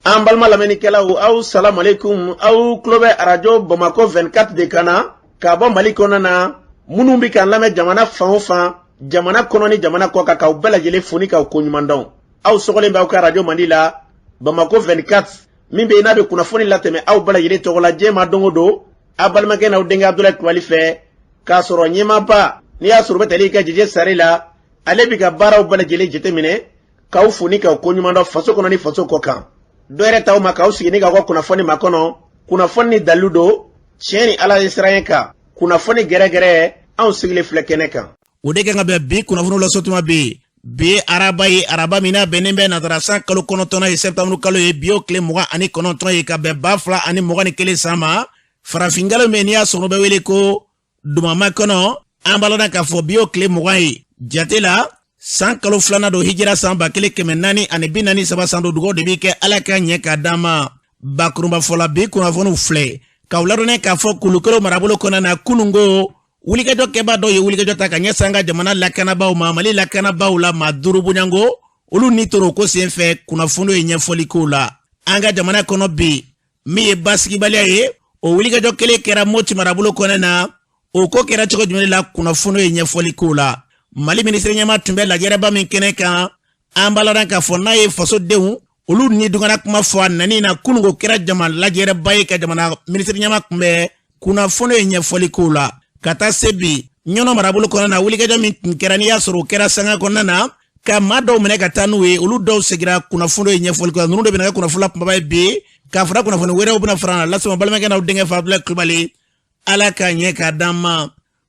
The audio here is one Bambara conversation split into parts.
An balima lamɛnnikɛlaw, aw salamalekun. Aw tulo bɛ Arajo Bamakɔ 24 de kan na ka bɔ Mali kɔnɔna na. Minnu bɛ k'an lamɛn jamana fan o fan, jamana kɔnɔ ni jamana kɔ kan, k'aw bɛɛ lajɛlen fo ni k'aw koɲuman dɔn. Aw sɔgɔlen bɛ aw ka arajo mandi la, Bamakɔ 24, min bɛ yen n'a bɛ kunnafoni latɛmɛ aw bɛɛ lajɛlen tɔgɔ la diɲɛ ma don o don, aw balimakɛ n'aw denkɛ Abudulayi Kulubali fɛ, k'a sɔrɔ ɲɛmaaba n'i y'a sɔrɔ u bɛ tali kɛ Jeje Sare la, ale bɛ ka baaraw bɛɛ lajɛlen jateminɛ, k'aw fo ni k'aw koɲuman dɔn faso kɔnɔ ni faso kɔ kan. Dɔ yɛrɛ t'aw ma k'aw sigi ni k'aw ka kunnafoni makɔnɔ, kunnafoni ni dalilu don, tiɲɛ ni Ala ye siran kan, kunnafoni gɛrɛgɛrɛ, anw sigilen filɛ kɛnɛ kan. O de kan ka bɛn bi kunnafoniw lasɔtuma bi. Bi ye araba ye, araba min n'a bɛnnen bɛ natara san kalo 9nan ye, sɛptanburu kalo ye, bi o tile 29 ye, ka bɛn 2021 san ma. Farafinkalo min n'i y'a sɔrɔ bɛ wele ko dumama kɔnɔ, an b'a ladɔn k'a fɔ bi o tile 20 ye jate la, san kalo filanan don, hijira san 1443 san don. Dugaw de bɛ kɛ Ala ka ɲɛ k'a d'an ma. Bakurunba fɔla, bi kunnafoniw filɛ k'aw ladɔnniya k'a fɔ Kulukoro marabolo kɔnɔna na, kununko wulikajɔ kɛbaa dɔw ye wulikajɔ ta ka ɲɛsin an ka jamana lakanabaaw ma. Mali lakanabaaw la maa 5 bonyanko, olu ni toro ko senfɛ, kunnafoniw ye ɲɛfɔli k'o la. An ka jamana kɔnɔ bi, min ye basigibaliya ye, o wulikajɔ kelen kɛra Moti marabolo kɔnɔ na. O ko kɛra cogo jumɛn la, kunnafoniw ye ɲɛfɔli k'o la. Mali minisiri ɲɛmaa tun bɛ lajɛrɛba min kɛnɛ kan, an b'a ladɔn k'a fɔ n'a ye fasodenw olu ni dungana kuma fɔ a nani na kununko kɛra jama lajɛrɛba ye ka jamana minisiri ɲɛmaa kunbɛn, kunnafoni ye ɲɛfɔli k'o la. Ka taa se bi, Ɲɔnɔ marabolo kɔnɔna na, wulikajɔ min tun kɛra n'i y'a sɔrɔ o kɛra sanga kɔnɔna na ka maa dɔw minɛ ka taa n'u ye, olu dɔw segira, kunnafoni ye ɲɛfɔli k'o la. Ninnu de bɛna kɛ kunnafoni la kunbaba ye bi, ka fara kunnafoni wɛrɛw bɛna fara lasama. Balimakɛ n'aw denkɛ fɛ, Abudulayi Kulubali. Ala ka ɲɛ k'a d'an ma.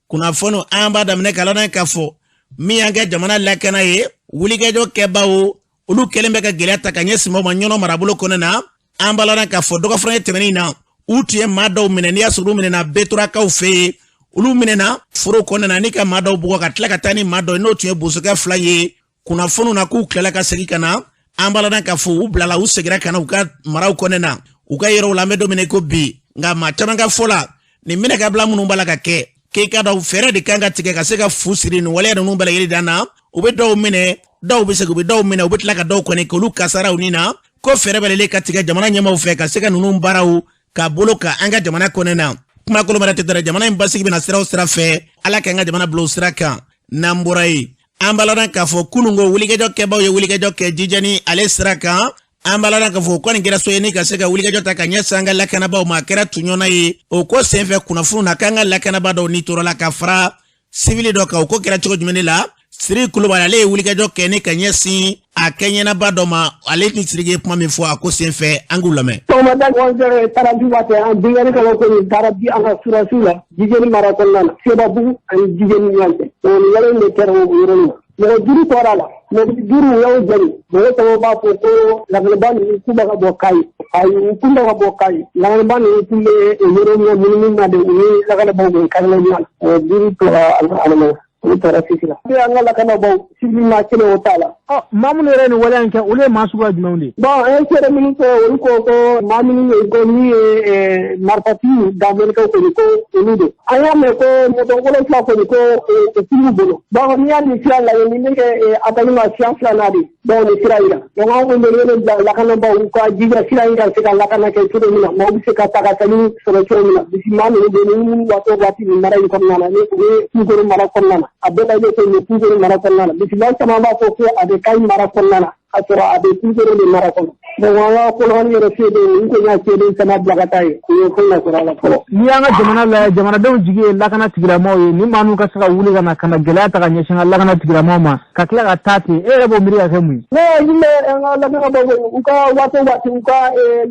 Kunnafoni an b'a daminɛ k'a ladɔn k'a fɔ min y'an ka jamana lakana ye, wulikajɔ kɛbaaw olu kɛlen bɛ ka gɛlɛya ta ka ɲɛsin maaw ma Ɲɔnɔ marabolo kɔnɔ na. An b'a ladɔn k'a fɔ dɔgɔfurancɛ tɛmɛnen na, u tun ye maa dɔw minɛ, n'i y'a sɔrɔ u minɛna Beturakaw fɛ yen. Olu minɛna foro kɔnɔna na ni ka maa dɔw bugɔ ka tila ka taa ni maa dɔw ye, n'o tun ye bosokɛ 2 ye. Kunnafoniw na k'u tilala ka segin ka na, an b'a ladɔn k'a fɔ u bilala, u segira ka na u ka maraw kɔnɔna na, u ka yɔrɔw la, an bɛ don min na ko bi. Nka maa caman ka fɔ la, nin minɛ ka bila minnu b'a la ka kɛ, k'i ka dɔn fɛɛrɛ de kan ka tigɛ ka se ka fu siri nin waleya ninnu bɛɛ lajɛlen dan na. U bɛ dɔw minɛ, dɔw bɛ segin, u bɛ dɔw minɛ, u bɛ tila ka dɔw kɔni k'olu kasaraw ni na ko fɛɛrɛ bɛɛ lajɛlen ka tigɛ jamana ɲɛmaaw fɛ ka se ka ninnu baaraw ka bolo ka an ka jamana kɔnɛ na. Kuma kolon wɛrɛ tɛ dɔrɔn, jamana in basigi bɛna sira o sira fɛ, Ala k'an ka jamana bila o sira kan. N'an bɔra yen, an b'a ladɔn k'a fɔ kununko wulikajɔ kɛbaaw ye wulikajɔ kɛ Jijani ale sira kan. An b'a ladɔn k'a fɔ o kɔni kɛra so ye ni ka se ka wulikajɔ ta ka ɲɛsin an ka lakanabaaw ma. A kɛra tɔɲɔna ye. O ko senfɛ, kunnafoniw na k'an ka lakanabaa dɔw ni tora la ka fara sivili dɔ kan. O ko kɛra cogo jumɛn de la? Siriki Kulubali ale ye wulikajɔ kɛ ni ka ɲɛsin a kɛɲɛnaba dɔ ma. Ale ni Siriki ye kuma min fɔ a ko senfɛ, an k'u lamɛn. Sɔgɔmada 11h 40 waati, an binkanni ka ko nin taara bi an ka surasiw la Jijeni mara kɔnɔna na, Sebabugu ani Jijeni ɲɔgɔn cɛ. O nin wale in de kɛra o yɔrɔ in na. Mɔgɔ 5 tɔɔrɔ la, mɔgɔ 5 u y'aw jeni. Mɔgɔ caman b'a fɔ ko lakanabaa ninnu k'u bɛ ka bɔ Kayi. Ayi, u kun bɛ ka bɔ Kayi. Lakanabaa ninnu tun bɛ o yɔrɔ min na munumunu na de, u ye lakanabaaw de karila ɲɔgɔn na. Mɔgɔ 5 tora a olu taara sisi la. An ka lakanabaaw sivili maa kelen o t'a la. Ɔ, maa minnu yɛrɛ ye nin waleya in kɛ, olu ye maa suguya jumɛnw de ye? Bon, an ye seere minnu sɔrɔ, olu ko ko maa minnu ye ko min ye marifatigiw danbɛlikaw kɔni, ko olu don. An y'a mɛn ko moto 7 kɔni ko o t'u bolo. Bon, n'i y'a nin sira lajɛ, nin bɛ kɛ attaque ma siɲɛ filanan de. Bon, nin sira in na. Donc anw kɔni bɛ wele bila lakanabaaw u ka jija sira in ka se ka lakana kɛ cogo min na, maaw bɛ se ka taa ka segin sɔrɔ cogo min na. Bisi maa ninnu bɛ nin waati o waati nin mara in kɔnɔna na, ni o ye Kulukoro mara kɔnɔna na, a bɛɛ lajɛlen ko nin Kulukoro mara kɔnɔna na. Bisi maa caman b'a fɔ ko a bɛ Kayi mara kɔnɔna na, ka sɔrɔ a bɛ Kulukoro de mara kɔnɔ. Donc an ka Kolokani yɛrɛ seede, olu kɔni y'a seede caman bila ka taa yen, u ye foyi ma sɔrɔ a la fɔlɔ. N'i y'an ka jamana lajɛ, jamanadenw jigi ye lakana tigilamaaw ye. Nin maa ninnu ka se ka wuli ka na gɛlɛya ta ka ɲɛsin an ka lakana tigilamaaw ma, ka tila ka taa ten, e yɛrɛ b'o miiri ka kɛ mun ye? Ne hakili bɛ an ka lakanabaaw u ka waati o waati u ka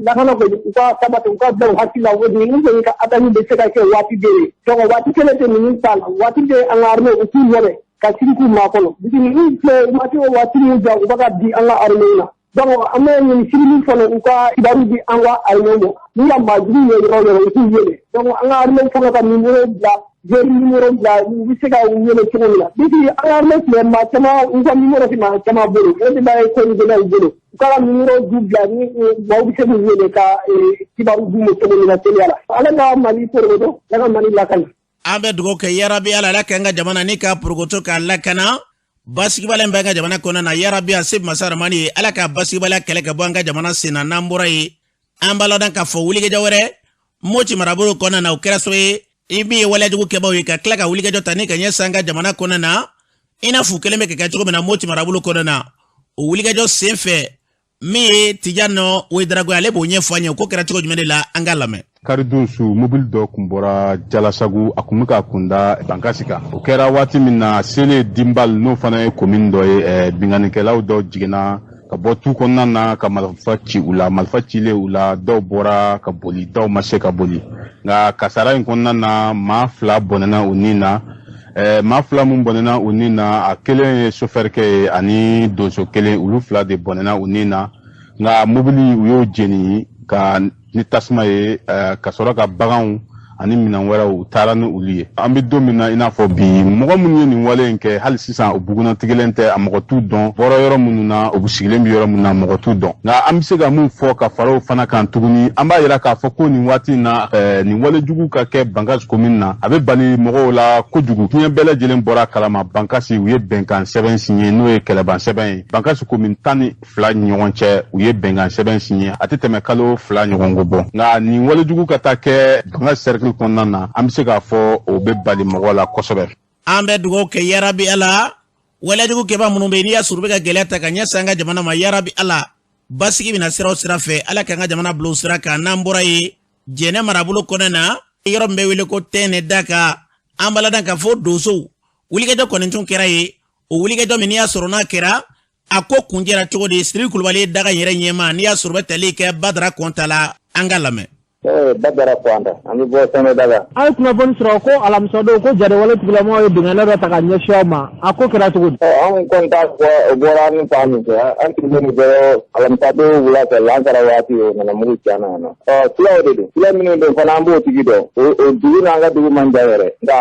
lakana kɔni u ka sabati, u ka bila u hakili la, o ninnu kɔni ka attaque bɛ se ka kɛ waati bɛɛ ye. Donc waati kelen tɛ ninnu t'a la, waati bɛɛ an ka armée u k'u yɛrɛ ka sigi k'u makɔnɔ. Bisi ninnu filɛ, waati o waati min bila u bɛ ka di an ka armée na. Donc an bɛ nin civil fana u ka kibaru di an ka armée ma, n'u ka maajugu ye yɔrɔ o yɔrɔ, u k'u wele. Donc an ka armée fana ka numéro bila, zéro numéro bila, u bɛ se ka u wele cogo min na. Bisi an ka armée filɛ, maa caman u ka numéro tɛ maa caman bolo, o de b'a ye ko in gɛlɛya u bolo. U ka numéro du bila ni maaw bɛ se k'u wele ka kibaru d'u ma cogo min na teliya la. Ala ka Mali porokoto, Ala ka Mali lakana. An bɛ dugawu kɛ yarabi Ala, Ala k'an ka jamana ni ka porokoto k'a lakana. Basigibaliya min b'an ka jamana kɔnɔna na, yarabi, a se masa ramani ye, Ala ka basigibaliya kɛlɛ ka bɔ an ka jamana sen na. N'an bɔra yen, an b'a ladɔn k'a fɔ wulikajɔ wɛrɛ Moti marabolo kɔnɔna na, o kɛra sababu ye i min ye waleyajugu kɛbaaw ye ka tila ka wulikajɔ ta ni ka ɲɛsin an ka jamana kɔnɔna na, i n'a fɔ u kɛlen bɛ ka kɛ cogo min na Moti marabolo kɔnɔna na. O wulikajɔ sen fɛ, min ye Tijani Wedarago, ale b'o ɲɛfɔ an ye, o ko kɛra cogo jumɛn de la, an k'a lamɛn. Karidon su, mobili dɔ kun bɔra Jalasagu, a kun bɛ ka kunda Bankasi kan. O kɛra waati min na, selen Dinbal, n'o fana ye komini dɔ ye, binkannikɛlaw dɔ jiginna ka bɔ tu kɔnɔna na ka marifa ci u la. Marifa cilen u la, dɔw bɔra ka boli, dɔw ma se ka boli. Nka kasara in kɔnɔna na, maa 2 bɔnɛna u ni na. Maa 2 mun bɔnɛna u ni na, a kelen ye sofɛrikɛ ye ani donso kelen, olu 2 de bɔnɛna u ni na. Nka mobili, u y'o jeni ka ni tasuma ye, ka sɔrɔ ka baganw ani minɛn wɛrɛw, u taara ni olu ye. An bɛ don min na i n'a fɔ bi, mɔgɔ minnu ye nin wale in kɛ, hali sisan u bugunnatigɛlen tɛ, a mɔgɔ t'u dɔn, bɔra yɔrɔ minnu na, u sigilen bɛ yɔrɔ minnu na, mɔgɔ t'u dɔn. Nka an bɛ se ka mun fɔ ka fara o fana kan tuguni? An b'a yira k'a fɔ ko nin waati in na, nin wale jugu ka kɛ Bankasi komini na, a bɛ bali mɔgɔw la kojugu. Diɲɛ bɛɛ lajɛlen bɔra kalama, Bankasi, u ye bɛnkan sɛbɛn siɲɛ, n'o ye kɛlɛban sɛbɛn ye, Bankasi komini 12 ni ɲɔgɔn cɛ, u ye bɛnkan sɛbɛn siɲɛ, a tɛ tɛmɛ kalo 2 ɲɔgɔn ko bɔ. Nka nin walejugu ka taa kɛ Bankasi cercle kɔnɔna na, an bɛ se k'a fɔ o bɛ bali mɔgɔ la kosɛbɛ. An bɛ dugawu kɛ, yarabi Ala, walejugu kɛbaa minnu bɛ yen, n'i y'a sɔrɔ u bɛ ka gɛlɛya ta ka ɲɛsin an ka jamana ma, yarabi Ala, basigi bɛna sira o sira fɛ, Ala k'an ka jamana bila o sira kan. N'an bɔra yen, Jɛnɛ marabolo kɔnɔna na, yɔrɔ min bɛ wele ko Tɛnɛ Daga, an b'a ladɔn k'a fɔ donsow wulikajɔ kɔni tun kɛra yen. O wulikajɔ min, n'i y'a sɔrɔ n'a kɛra, a ko kuncɛra cogo di? Siri Kulubali ye daga yɛrɛ ɲɛma, n'i y'a sɔrɔ bɛ tali kɛ Badara Kɔnta la, an ka lamɛn. Badara Kɔnta, an bɛ bɔ Tɛnɛ Daga. An ye kunnafoni sɔrɔ ko alamisadon ko jatigɛwale tigilamɔgɔw ye binkanni dɔ ta ka ɲɛsin aw ma, a ko kɛra cogo di? Anw kɔni t'a fɔ o bɔra ni fan min fɛ, an sigilen don dɔrɔn alamisadon wula fɛ, lansara waati, o nana mugu ci an na yan nɔ. Fulaw de don, fula minnu don fana, an b'o tigi dɔn. O dugu n'an ka dugu man jan yɛrɛ, nka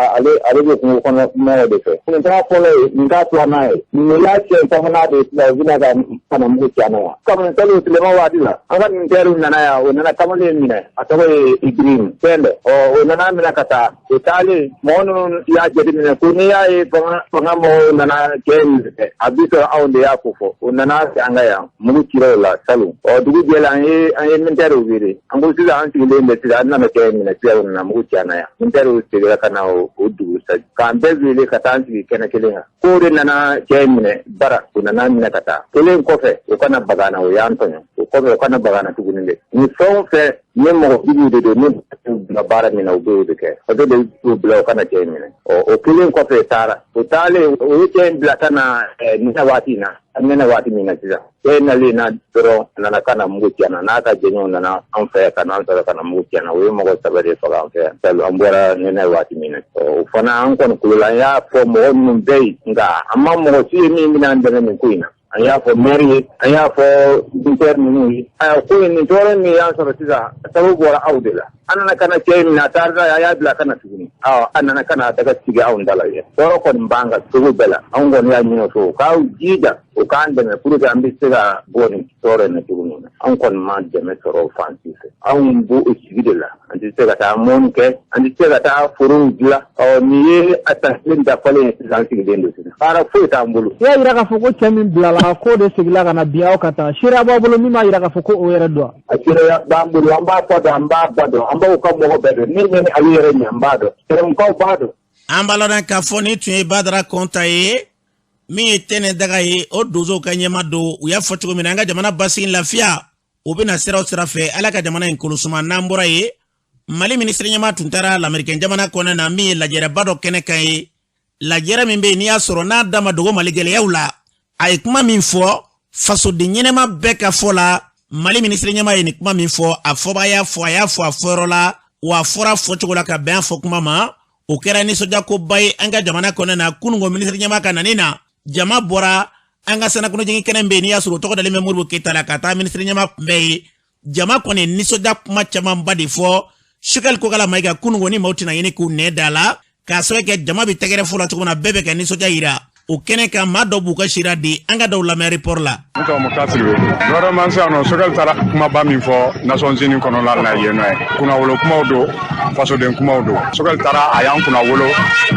ale bɛ kungo kɔnɔ mɔgɔw de fɛ. Nin t'a fɔlɔ ye, nin t'a filanan ye, nin y'a siɲɛ sabanan de ye sisan u bɛna ka na mugu ci an na yan. Kabini salon tilema waati la, an ka militɛriw nana yan, o nana kamalen minɛ, a tɔgɔ ye Ibrahim fɛn dɛ. O nana minɛ ka taa. O taalen, mɔgɔ ninnu y'a jateminɛ ko n'i y'a ye fanga mɔgɔw nana cɛ in minɛ, a bi sɔrɔ anw de y'a ko fɔ. O nana se an ka yan, mugu cira o la salon. Dugu jɛlen, an ye militɛriw wele. An ko sisan an sigilen bɛ sisan, an nana cɛ in minɛ sisan, o nana mugu ci an na yan. Militɛriw seginna ka na o dugu sa k'an bɛɛ wele ka taa an sigi kɛnɛ kelen kan. K'o de nana cɛ in minɛ bara, o nana minɛ ka taa. Kelen kɔfɛ, o kana Bagana, o y'an tɔɲɔ. O kɔfɛ, o kana Bagana tuguni dɛ. Nin fɛn o fɛn ni mɔgɔ juguw de don, ni bila baara min na, u b'o de kɛ. O de b'u bila u kana cɛ in minɛ. O kelen kɔfɛ taara, o taalen, o ye cɛ in bila ka na nɛnɛ waati in na. Nɛnɛ waati min na sisan, cɛ in nalen na dɔrɔn, a nana ka na mugu ci an na. N'a ka jɛɲɔgɔnw nana an fɛ ka n'an sɔrɔ ka na mugu ci an na. O ye mɔgɔ 3 de faga an fɛ yan an bɔra nɛnɛ waati min na. O fana, an kɔni kulola, an y'a fɔ mɔgɔ minnu bɛɛ ye, nka an ma mɔgɔ si ye min bɛna an dɛmɛ nin ko in na. An y'a fɔ maire ye, an y'a fɔ militaire ninnu ye. Ayiwa, ko in nin tɔɔrɔ min y'an sɔrɔ sisan, sababu bɔra aw de la. An nana ka na cɛ in minɛ, a taara n'a ye, a y'a bila ka na tuguni. A nana ka na daga sigi anw da la yen. Tɔɔrɔ kɔni b'an kan cogo bɛɛ la. Anw kɔni y'a ɲini o fɛ, u k'aw jija, u k'an dɛmɛ pour que an bɛ se ka bɔ nin tɔɔrɔ in na cogo min na. Anw kɔni ma dɛmɛ sɔrɔ fan si fɛ. Anw b'o sigi de la, an tɛ se ka taa mɔni kɛ, an tɛ se ka taa forow dilan. Nin ye a san kelen dafalen ye sisan, an sigilen don sisan, baara foyi t'an bolo. I y'a yira k'a fɔ ko cɛ min bilala, k'o de seginna ka na bin aw ka taa. Seereya b'aw bolo min b'a yira k'a fɔ ko o yɛrɛ don wa? A seereya b'an bolo, an b'a fa dɔn, an b'a ba dɔn, an b'aw ka mɔgɔ bɛɛ dɔn. Ne ɲɛ ni ale yɛrɛ ɲɛ, an b'a dɔn, Sɛrɛmukaw b'a dɔn. An b'a ladɔn k'a fɔ nin tun ye Badara Kɔnta ye, min ye Tɛnɛ Daga ye, o donsow ka ɲɛma don. U y'a fɔ cogo min na, an ka jamana basigi, lafiya, o bɛna sira o sira fɛ, Ala ka jamana in kolosuma. N'an bɔra yen, Mali minisiri ɲɛmaa tun taara Lamerikɛn jamana kɔnɔna na, min ye lajɛrɛba dɔ kɛnɛ kan ye, lajɛrɛ min bɛ yen, n'i y'a sɔrɔ n'a da ma dogo Mali gɛlɛyaw la. A ye kuma min fɔ, fasoden ɲɛnɛma bɛɛ ka fɔ la, Mali minisiri ɲɛmaa ye nin kuma min fɔ, a fɔba y'a fɔ, a y'a fɔ a fɔyɔrɔ la, wa a fɔra fɔcogo la ka bɛn a fɔ kuma ma. O kɛra nisɔndiyakoba ye an ka jamana kɔnɔna na. Kununko minisiri ɲɛmaa ka nani na, jama bɔra an ka sanakɔnɔjigin kɛnɛ bɛ yen, n'i y'a sɔrɔ o tɔgɔ dalen bɛ Modibo Keyita la, ka taa minisiri ɲɛmaa kunbɛn ye. Jama kɔni nisɔndiya kuma camanba de fɔ Choguel Kokalla Maïga. Kununko ni maaw tɛna ɲini k'u nɛ da la k'a sababu kɛ jama bɛ tɛgɛrɛ fɔ la cogo min na, bɛɛ bɛ ka nisɔndiya yira. O kɛnɛ kan, maa dɔw b'u ka sira di. An ka dɔw lamɛn report la. Ne tɔgɔ Muktar Sidibe. Gouvernement sisan nɔ, Choguel taara kumaba min fɔ Nations Unies kɔnɔna la yen nɔ ye, kunnawolo kumaw don, fasoden kumaw don. Choguel taara, a y'an kunnawolo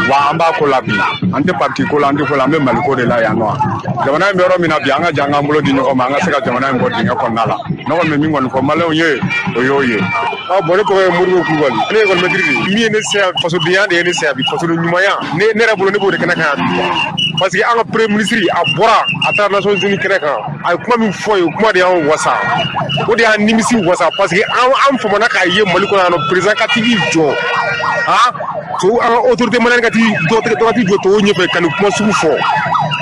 wa. An b'a ko la bi, an tɛ parti ko la, an tɛ ko la, an bɛ Mali ko de la yan nɔ. Jamana in bɛ yɔrɔ min na bi, an ka jan k'an bolo di ɲɔgɔn ma, an ka se ka jamana in bɔ dingɛ kɔnɔna la. Ne kɔni bɛ min kɔni fɔ maliyɛnw ye, o y'o ye. Ah bon, ne tɔgɔ ye Modibo Kulubali, ne ye école maître de ye. Min ye ne se yan, fasodenya de ye ne se yan bi, fasoden ɲumanya. Ne yɛrɛ bolo, ne b'o de kɛnɛ kan yan bi, parce que an ka premier ministre, a bɔra, a taara Nations Unies kɛnɛ kan, a ye kuma min fɔ ye, o kuma de y'an wasa, o de y'an nimisi wasa, parce que an famana k'a ye Mali kɔnɔ yan nɔ, président ka t'i jɔ, ah to an ka autorité malienne ka t'i dɔ ka t'i jɔ tɔw ɲɛfɛ ka nin kuma sugu fɔ.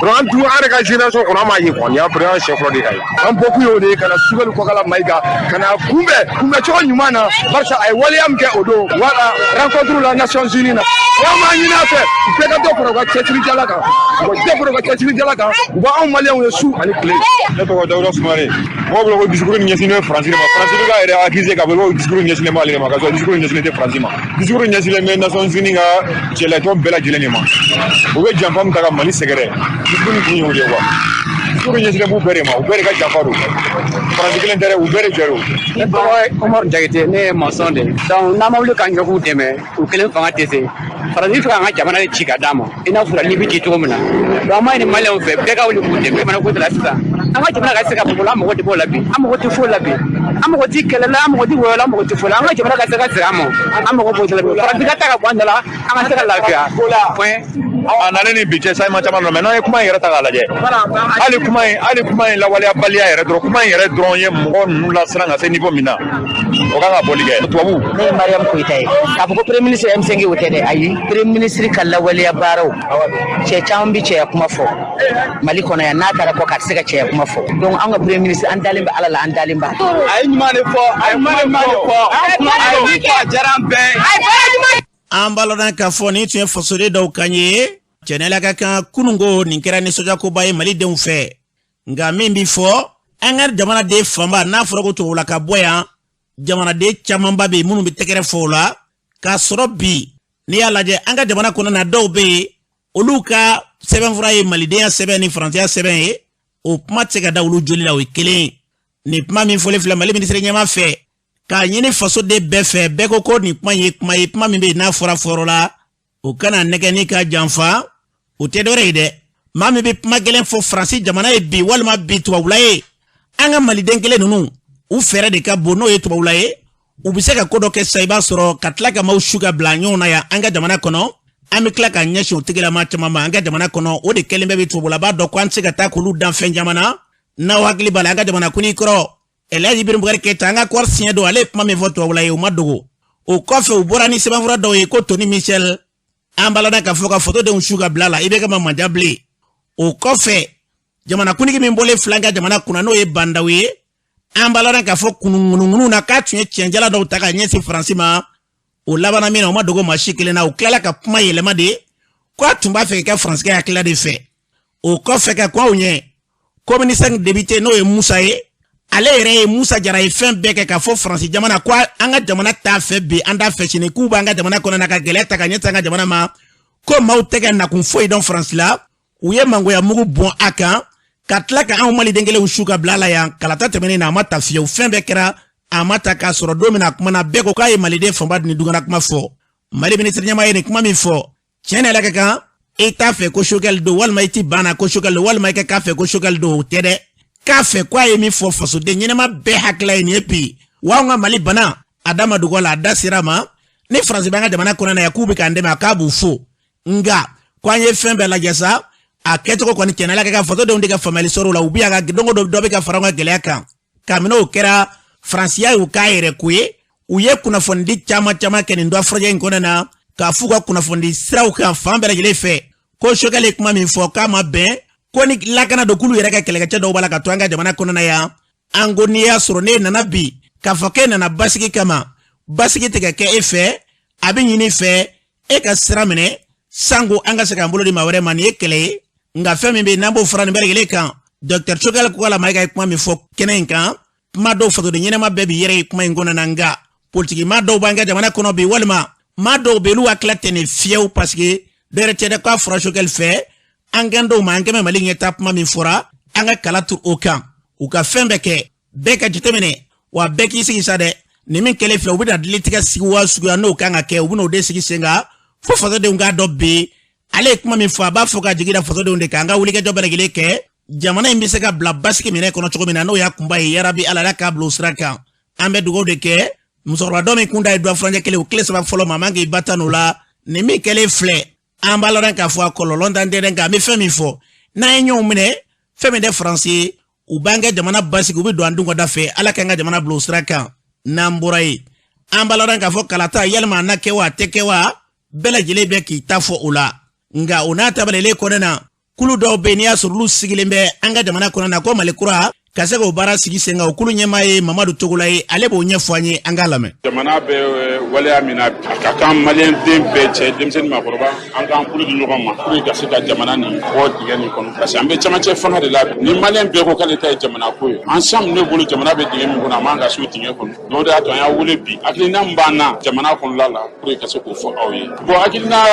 Donc an dun, an yɛrɛ ka génération kɔnɔ, an m'a ye quoi. Nin y'an premier siɲɛ fɔlɔ de ka ye. An bɔkun y'o de ye, ka na Choguel Kokalla Maïga ka na kunbɛn kunbɛncogo ɲuman na, barisa a ye waleya min kɛ o don wala rencontre la Nations Unies na. Wa an b'a ɲini a fɛ, u bɛɛ ka dɔ fara u ka cɛsirijala kan, u ka dɔ fara u ka cɛsirijala kan, u b'anw maliyɛnw ye su ani tile. Ne tɔgɔ Dawuda Sumare. Mɔgɔw bolo ko discours nin ɲɛsinnen bɛ Faransi de ma. Faransi bɛ k'a yɛrɛ accuser k'a fɔ ko discours ɲɛsinnen b'ale de ma, k'a sɔrɔ discours ɲɛsinnen tɛ Faransi ma. Discours ɲɛsinnen bɛ Nations Unies ka cɛlatɔn bɛɛ lajɛlen de ma. U bɛ janfa min ta ka Mali sɛgɛrɛ, discours nin kun y'o de ye quoi. Discours ɲɛsinnen b'u bɛɛ de ma, u bɛɛ de ka janfa don. Faransi kelen tɛ dɛ, u bɛɛ de jɛ don. Ne tɔgɔ ye Umaru Jakite, ne ye maçon de ye. Donc n'an ma wuli k'an jɔ k'u dɛmɛ, u kelen fanga tɛ se. Faransi fɛ k'an ka jamana de ci ka d'a ma, i n'a fɔ Libi ci cogo min na. Donc an b'a ɲini maliyɛnw fɛ, bɛɛ ka wuli k'u dɛmɛ. Jamana ko la sisan, an ka jamana ka se ka bɔ, an mago tɛ b'o la bi, an mago tɛ foyi la bi, an mago tɛ kɛlɛ la, an mago tɛ wɔyɔ la, an mago tɛ foyi la. An ka jamana ka se ka segin an ma, an mago b'o la bi. Faransi ka taa ka bɔ an da la, an ka se ka lafiya, point. A nalen ni bi cɛ, changement caman nɔ, mais n'an ye kuma in yɛrɛ ta k'a lajɛ, hali kuma in lawaleyabaliya yɛrɛ dɔrɔn, kuma in yɛrɛ dɔrɔn ye mɔgɔ ninnu lasiran ka se niveau min na, o kan ka bɔli kɛ tubabu. Ne ye Mariam Koyita ye. K'a fɔ ko premier ministre M5, o tɛ dɛ, ayi. Premier ministre ka lawaleya baaraw, cɛ caman bi cɛya kuma fɔ Mali kɔnɔ yan, n'a taara kɔ k'a tɛ se ka cɛya kuma fɔ. Donc an ka premier ministre, an dalen bɛ Ala la, an dalen b'a. A ye ɲuman de fɔ, a ye ɲuman de fɔ, a ye min fɔ, a diyara an bɛɛ ye. An b'a lɔn k'a fɔ nin tun ye fasoden dɔw kan ye. Cɛnɛla ka kan kununko nin kɛra nisɔndiyakoba ye malidenw fɛ, nka min bi fɔ, an ka jamanaden fanba, n'a fɔra ko tubabula ka bɔ yan, jamanaden camanba bɛ yen minnu bɛ tɛgɛrɛ fɔ o la. K'a sɔrɔ bi, n'i y'a lajɛ an ka jamana kɔnɔ na, dɔw bɛ yen, olu ka sɛbɛnfura ye malidenya sɛbɛn ni faransiya sɛbɛn ye. O kuma tɛ se ka da olu joli la, o ye kelen ye. Nin kuma min fɔlen filɛ Mali minisiri ɲɛma fɛ k'a ɲini fasoden bɛɛ fɛ, bɛɛ ko ko nin kuma ye kuma ye, kuma min bɛ yen n'a fɔra fɔrɔ la, o kana nɛgɛ ni ka janfa. O tɛ dɔwɛrɛ ye dɛ, maa min bɛ kuma gɛlɛn fɔ Faransi jamana ye bi, walima bi tubabula ye, an ka maliden kelen ninnu, u fɛɛrɛ de ka bon. N'o ye tubabula ye, u bɛ se ka ko dɔ kɛ sisan, i b'a sɔrɔ ka tila ka maaw su ka bila ɲɔgɔn na yan an ka jamana kɔnɔ. An bɛ tila ka ɲɛsin o tigilama caman ma an ka jamana kɔnɔ. O de kɛlen bɛ bi tubabula b'a dɔn ko an tɛ se ka taa k'olu dan fɛn caman na. N'aw hakili b'a la, an ka jamana kuntigi kɔrɔ Elhaji Ibrahim Boubacar Keita, an ka kɔri siɲɛ don, ale ye kuma min fɔ tubabula ye, o ma dogo. O kɔfɛ, u bɔra ni sɛbɛnfura dɔw ye ko Tony Michel, an b'a lada k'a fɔ ka fotodenw su ka bila la, i bɛ ka ma manja bilen. O kɔfɛ, jamanakuntigi min bɔlen filɛ an ka jamana kunna, n'o ye Bah N'Daw ye, an b'a lada k'a fɔ kunuŋunuŋunu na k'a tun ye cɛnjala dɔw ta ka ɲɛsin Faransi ma. O labanna min na, o ma dogo maa si kelen na. U tilala ka kuma yɛlɛma de ko a tun b'a fɛ ka kɛ Faransikɛ hakilila de fɛ. O kɔfɛ, ka kɔn aw ɲɛ, commune 5 député, n'o ye Musa ye, ale yɛrɛ ye Musa Jara ye, fɛn bɛɛ kɛ k'a fɔ Faransi jamana ko an ka jamana t'a fɛ bi, an t'a fɛ sini, k'u b'an ka jamana kɔnɔ na ka gɛlɛya ta ka ɲɛsin an ka jamana ma, ko maaw tɛ ka nakun foyi dɔn Faransi la. U ye mangoya mugu bɔn a kan ka tila ka anw maliden kelenw su ka bila a la yan. Kalata tɛmɛnen na, a ma ta fiyewu, fɛn bɛɛ kɛra, a ma ta. K'a sɔrɔ don min na a kumana, bɛɛ ko k'a ye maliden fanba ni dugana kuma fɔ. Mali minisiri ɲɛmaa ye nin kuma min fɔ, tiɲɛ na, ka kan i t'a fɛ ko Choguel don, walima i ti ban na ko Choguel don, walima i ka k'a fɛ ko Choguel don, o tɛ dɛ. K'a fɛ ko a ye min fɔ, fasoden ɲɛnɛma bɛɛ hakilila ye nin ye bi. Wa anw ka Mali bana, a da ma dogo a la, a da sera a ma. Ni Faransi b'an ka jamana kɔnɔ na yan k'u bɛ k'an dɛmɛ, a k'a b'u fo, nka ko an ye fɛn bɛɛ lajɛ sa, a kɛcogo kɔni tiɲɛna la ka ka fasodenw de ka faamuyali sɔrɔ o la. U bɛ yan ka don o don, dɔ bɛ ka fara an ka gɛlɛya kan. Kabini o kɛra, Faransiya y'u k'a yɛrɛ ko ye. U ye kunnafonidi caman caman kɛ nin dɔ furajɛ in kɔnɔ na, k'a f'u ka kunnafonidi siraw kan fan bɛɛ lajɛlen fɛ ko Choguel ye kuma min fɔ k'a ma bɛn, ko ni lakana don, k'olu yɛrɛ ka kɛlɛkɛcɛ dɔw b'a la ka to an ka jamana kɔnɔna yan. An ko n'i y'a sɔrɔ n'e nana bi k'a fɔ k'e nana basigi kama, basigi tɛ ka kɛ e fɛ, a bɛ ɲini fɛ e ka sira minɛ sanko an ka se k'an bolo di maa wɛrɛ ma. Nin ye kɛlɛ ye, nka fɛn min bɛ yen n'an b'o fara nin bɛɛ lajɛlen kan, Dr Choguel Kokalla Maïga ye kuma min fɔ kɛnɛ in kan, kuma dɔw fasoden ɲɛnama bɛɛ b'i yɛrɛ ye kuma in kɔnɔ na. Nka politiki maa dɔw b'an ka jamana kɔnɔ bi, walima maa dɔw bɛ olu hakilila tɛ nin fiyewu, parce que dɔ yɛrɛ tɛ dɛ, k'a fɔra Choguel fɛ, An kan dɔw ma, an kɛmɛ Mali ɲɛtaa kuma min fɔra, an ka kala turu o kan. U ka fɛn bɛɛ kɛ, bɛɛ ka jateminɛ, wa bɛɛ k'i sigi sa dɛ. Nin min kɛlen filɛ, u bɛna dilitigɛ sigi wa suguya n'o kan ka kɛ, u bɛna o de sigi sen kan fo fasodenw k'a dɔn bi ale ye kuma min fɔ, a b'a fɔ ka jigi da fasodenw de kan. An ka wulikajɔ bɛɛ lajɛlen kɛ, jamana in bɛ se ka bila basigi minɛ kɔnɔ cogo min na, n'o y'a kunba ye. Yarabi Ala, Ala k'a bila o sira kan. An bɛ dugawu de kɛ musokɔrɔba dɔ min kun da ye dɔ furancɛ kelen, o tile 3 fɔlɔ ma, a man k'i ba tan o la. Nin min kɛlen filɛ, an b'a lɔn k'a fɔ a kɔlɔlɔ dan tɛ dɛ, nka an bɛ fɛn min fɔ, n'an ye ɲɔgɔn minɛ, fɛn min tɛ Faransi ye, u b'an kɛ jamana basigi, u bɛ don an dun ka da fɛ. Ala k'an ka jamana bila o sira kan. N'an bɔra yen, an b'a lɔn k'a fɔ kalata, yalima a na kɛ wa, a tɛ kɛ wa, bɛɛ lajɛlen bɛ k'i ta fɔ o la. Nka o n'a ta bɛɛ lajɛlen kɔnɔ na, kulu dɔw bɛ yen, n'i y'a sɔrɔ olu sigilen bɛ an ka jamana kɔnɔ na ko Mali kura ka se k'o baara sigi sen kan, o kulu ɲɛmaa ye Mamadu Togola ye. Ale b'o ɲɛfɔ an ye, an k'a lamɛn. Jamana bɛ waleya min na, a ka kan maliyɛn den bɛɛ, cɛ, denmisɛnnin, maakɔrɔba, an k'an bolo di ɲɔgɔn ma pour que ka se ka jamana nin bɔ dingɛ nin kɔnɔ, parce que an bɛ camancɛ fanga de la. Ni maliyɛn bɛɛ ko k'ale ta ye jamana ko ye ensemble, ne bolo jamana bɛ dingɛ min kɔnɔ, a man ka se o dingɛ kɔnɔ. Donc o de y'a to an y'a wele bi, hakilina min b'an na jamana kɔnɔna la pour que ka se k'o fɔ aw ye. Bon, hakilina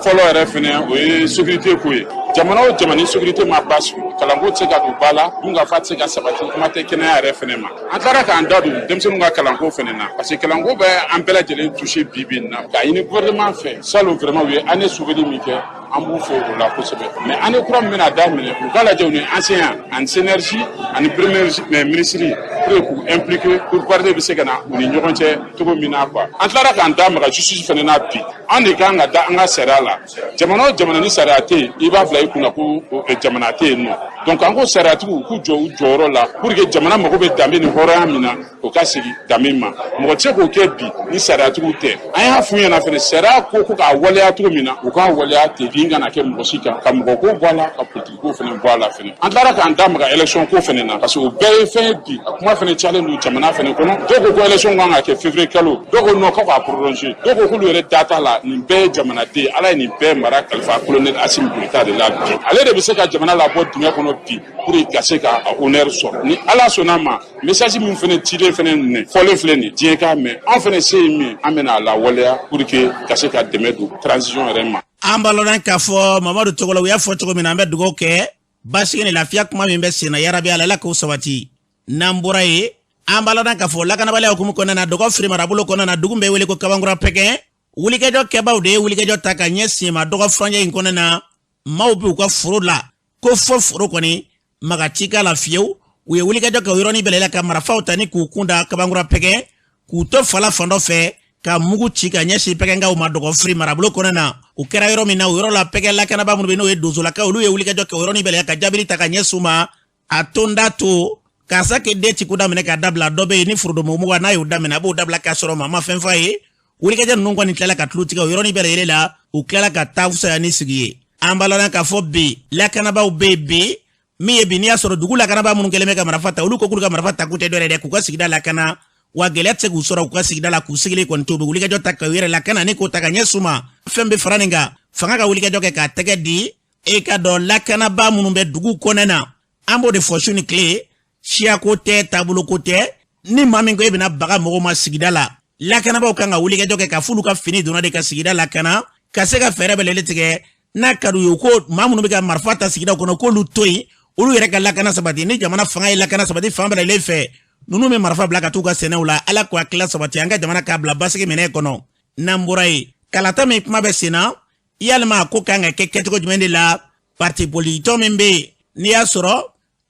fɔlɔ yɛrɛ fɛnɛ, o ye sécurité ko ye. Jamana o jamana ni sécurité ma basigi, kalanko tɛ se ka don ba la, dunkafa tɛ se ka sabati, kuma tɛ kɛnɛya yɛrɛ fɛnɛ ma. An tilara k'an da don denmisɛnninw ka kalanko fɛnɛ na, parce que kalanko bɛ an bɛɛ lajɛlen touché bi bi in na. K'a ɲini gouvernement fɛ, salon vraiment u ye année sauvée min kɛ, an b'u fo o la kosɛbɛ, mais année kura min bɛna daminɛ, u k'a lajɛ u ni enseignant ani synergie ani premier ministre pour que k'u impliquer pour parler bɛ se ka na u ni ɲɔgɔn cɛ cogo min na quoi. An tilara k'an da maga justice fɛnɛ na bi. An de kan ka da an ka sariya la. Jamana o jamana ni sariya tɛ yen, i b'a bila i kunna ko jamana tɛ yen nɔ. Donc an ko sariyatigiw k'u jɔ u jɔyɔrɔ la pour que jamana mago bɛ danbe ni hɔrɔnya min na, o ka segin danbe ma. Mɔgɔ tɛ se k'o kɛ bi ni sariyatigiw tɛ. An y'a f'u ɲɛna fɛnɛ, sariya ko ko k'a waleya cogo min na, u k'a waleya ten, bin kana kɛ mɔgɔ si kan, ka mɔgɔ ko bɔ a la, ka politiki ko fɛnɛ bɔ a la fɛnɛ. An tilara k'an da maga élection ko fɛnɛ na, parce que o bɛɛ ye fɛn ye bi, a kuma fɛnɛ cayalen don jamana fɛnɛ kɔnɔ. Dɔw ko ko élection kan ka kɛ février kalo, dɔw ko non, ko k'a prolonger, dɔw ko k'olu yɛrɛ da t'a la. Nin bɛɛ ye jamanaden. Ala ye nin bɛɛ mara kalifa colonel Assimi Goïta de la bi. Ale de bɛ se ka jamana labɔ dingɛ kɔnɔ bi pour que ka se ka honneur sɔrɔ. Ni Ala sɔnna ma, message min fɛnɛ cilen fɛnɛ nin fɔlen filɛ nin, diɲɛ k'a mɛn, an fɛnɛ se ye min, an bɛna a lawaleya pour que ka se ka dɛmɛ don transition yɛrɛ ma. An b'a lɔn k'a fɔ Mamadu Togola, u y'a fɔ cogo min na, an bɛ dugawu kɛ basigi ni lafiya kuma min bɛ sen na, yarabi Ala, Ala k'o sabati. N'an bɔra yen, an b'a lɔn k'a fɔ lakanabaliya hukumu kɔnɔna na, Dɔgɔfiri marabolo kɔnɔna na, dugu bɛ wele ko Kabankura Pɛgɛ, wulikajɔ kɛbaw de ye wulikajɔ ta ka ɲɛsin ma. Dɔgɔ furancɛ in kɔnɔna na, maaw bɛ u ka foro la ko fɔ foro kɔni maga ci k'a la fiyewu. U ye wulikajɔ kɛ o yɔrɔnin bɛɛ la ka marifaw ta ni k'u kun da Kabankura Pɛgɛ, k'u to fala fan dɔ fɛ ka mugu ci ka ɲɛsin Pɛgɛnkaw ma Dɔgɔfiri marabolo kɔnɔna na. U kɛra yɔrɔ min na, o yɔrɔ la Pɛgɛ lakanaba minnu bɛ, n'o ye donsolakaw, olu ye wulikajɔ kɛ o yɔrɔnin bɛɛ la ka jaabili ta ka ɲɛsin u ma. A to n da to karisa k'i den ci ko daminɛ k'a dabila. Dɔ bɛ yen ni forodomo n'a y'o daminɛ, a b'o dabila k'a sɔrɔ maa ma fɛn f'a ye. Wulikajɔ ninnu kɔni tilala ka tulu tigɛ o yɔrɔnin bɛɛ lajɛlen la, u tilala ka taa fisaya ni sigi ye. An b'a lɔn k'a fɔ bi lakanabaaw bɛ yen bi min ye bi, n'i y'a sɔrɔ dugu lakanabaa minnu kɛlen bɛ ka marifa ta, olu ko k'olu ka marifa ta kun tɛ dɔwɛrɛ dɛ, k'u ka sigida lakana, wa gɛlɛya tɛ se k'u sɔrɔ u ka sigida la, k'u sigilen kɔni to, u bɛ wulikajɔ ta k'u yɛrɛ lakana ni k'o ta ka ɲɛsin u ma. Fɛn bɛ fara nin kan, fanga ka wulikajɔ kɛ k'a tɛgɛ di e ka dɔn lakanabaa minnu bɛ dugu kɔnɔna na. An b'o de fɔ su ni tile, siyako tɛ, taaboloko tɛ. Ni maa min ko e bɛna baga mɔgɔw ma sigida la, lakanabaaw kan ka wulikajɔ kɛ ka f'olu ka fini donna de ka sigida lakana, ka se ka fɛɛrɛ bɛɛ lajɛlen tigɛ. N'a ka d'u ye ko maa minnu bɛ ka marifa ta sigidaw kɔnɔ, k'olu to yen, olu yɛrɛ ka lakana sabati. Ni jamana fanga ye lakana sabati fan bɛɛ lajɛlen fɛ, ninnu bɛ marifa bila ka t'u ka sɛnɛw la. Ala k'u hakilila sabati, an ka jamana k'a bila basigi minɛ kɔnɔ. N'an bɔra yen, kalata min kuma bɛ sen na, yalima a ko kan ka kɛ kɛcogo jumɛn de la? Parti politique tɔn min bɛ yen, n'i y'a sɔrɔ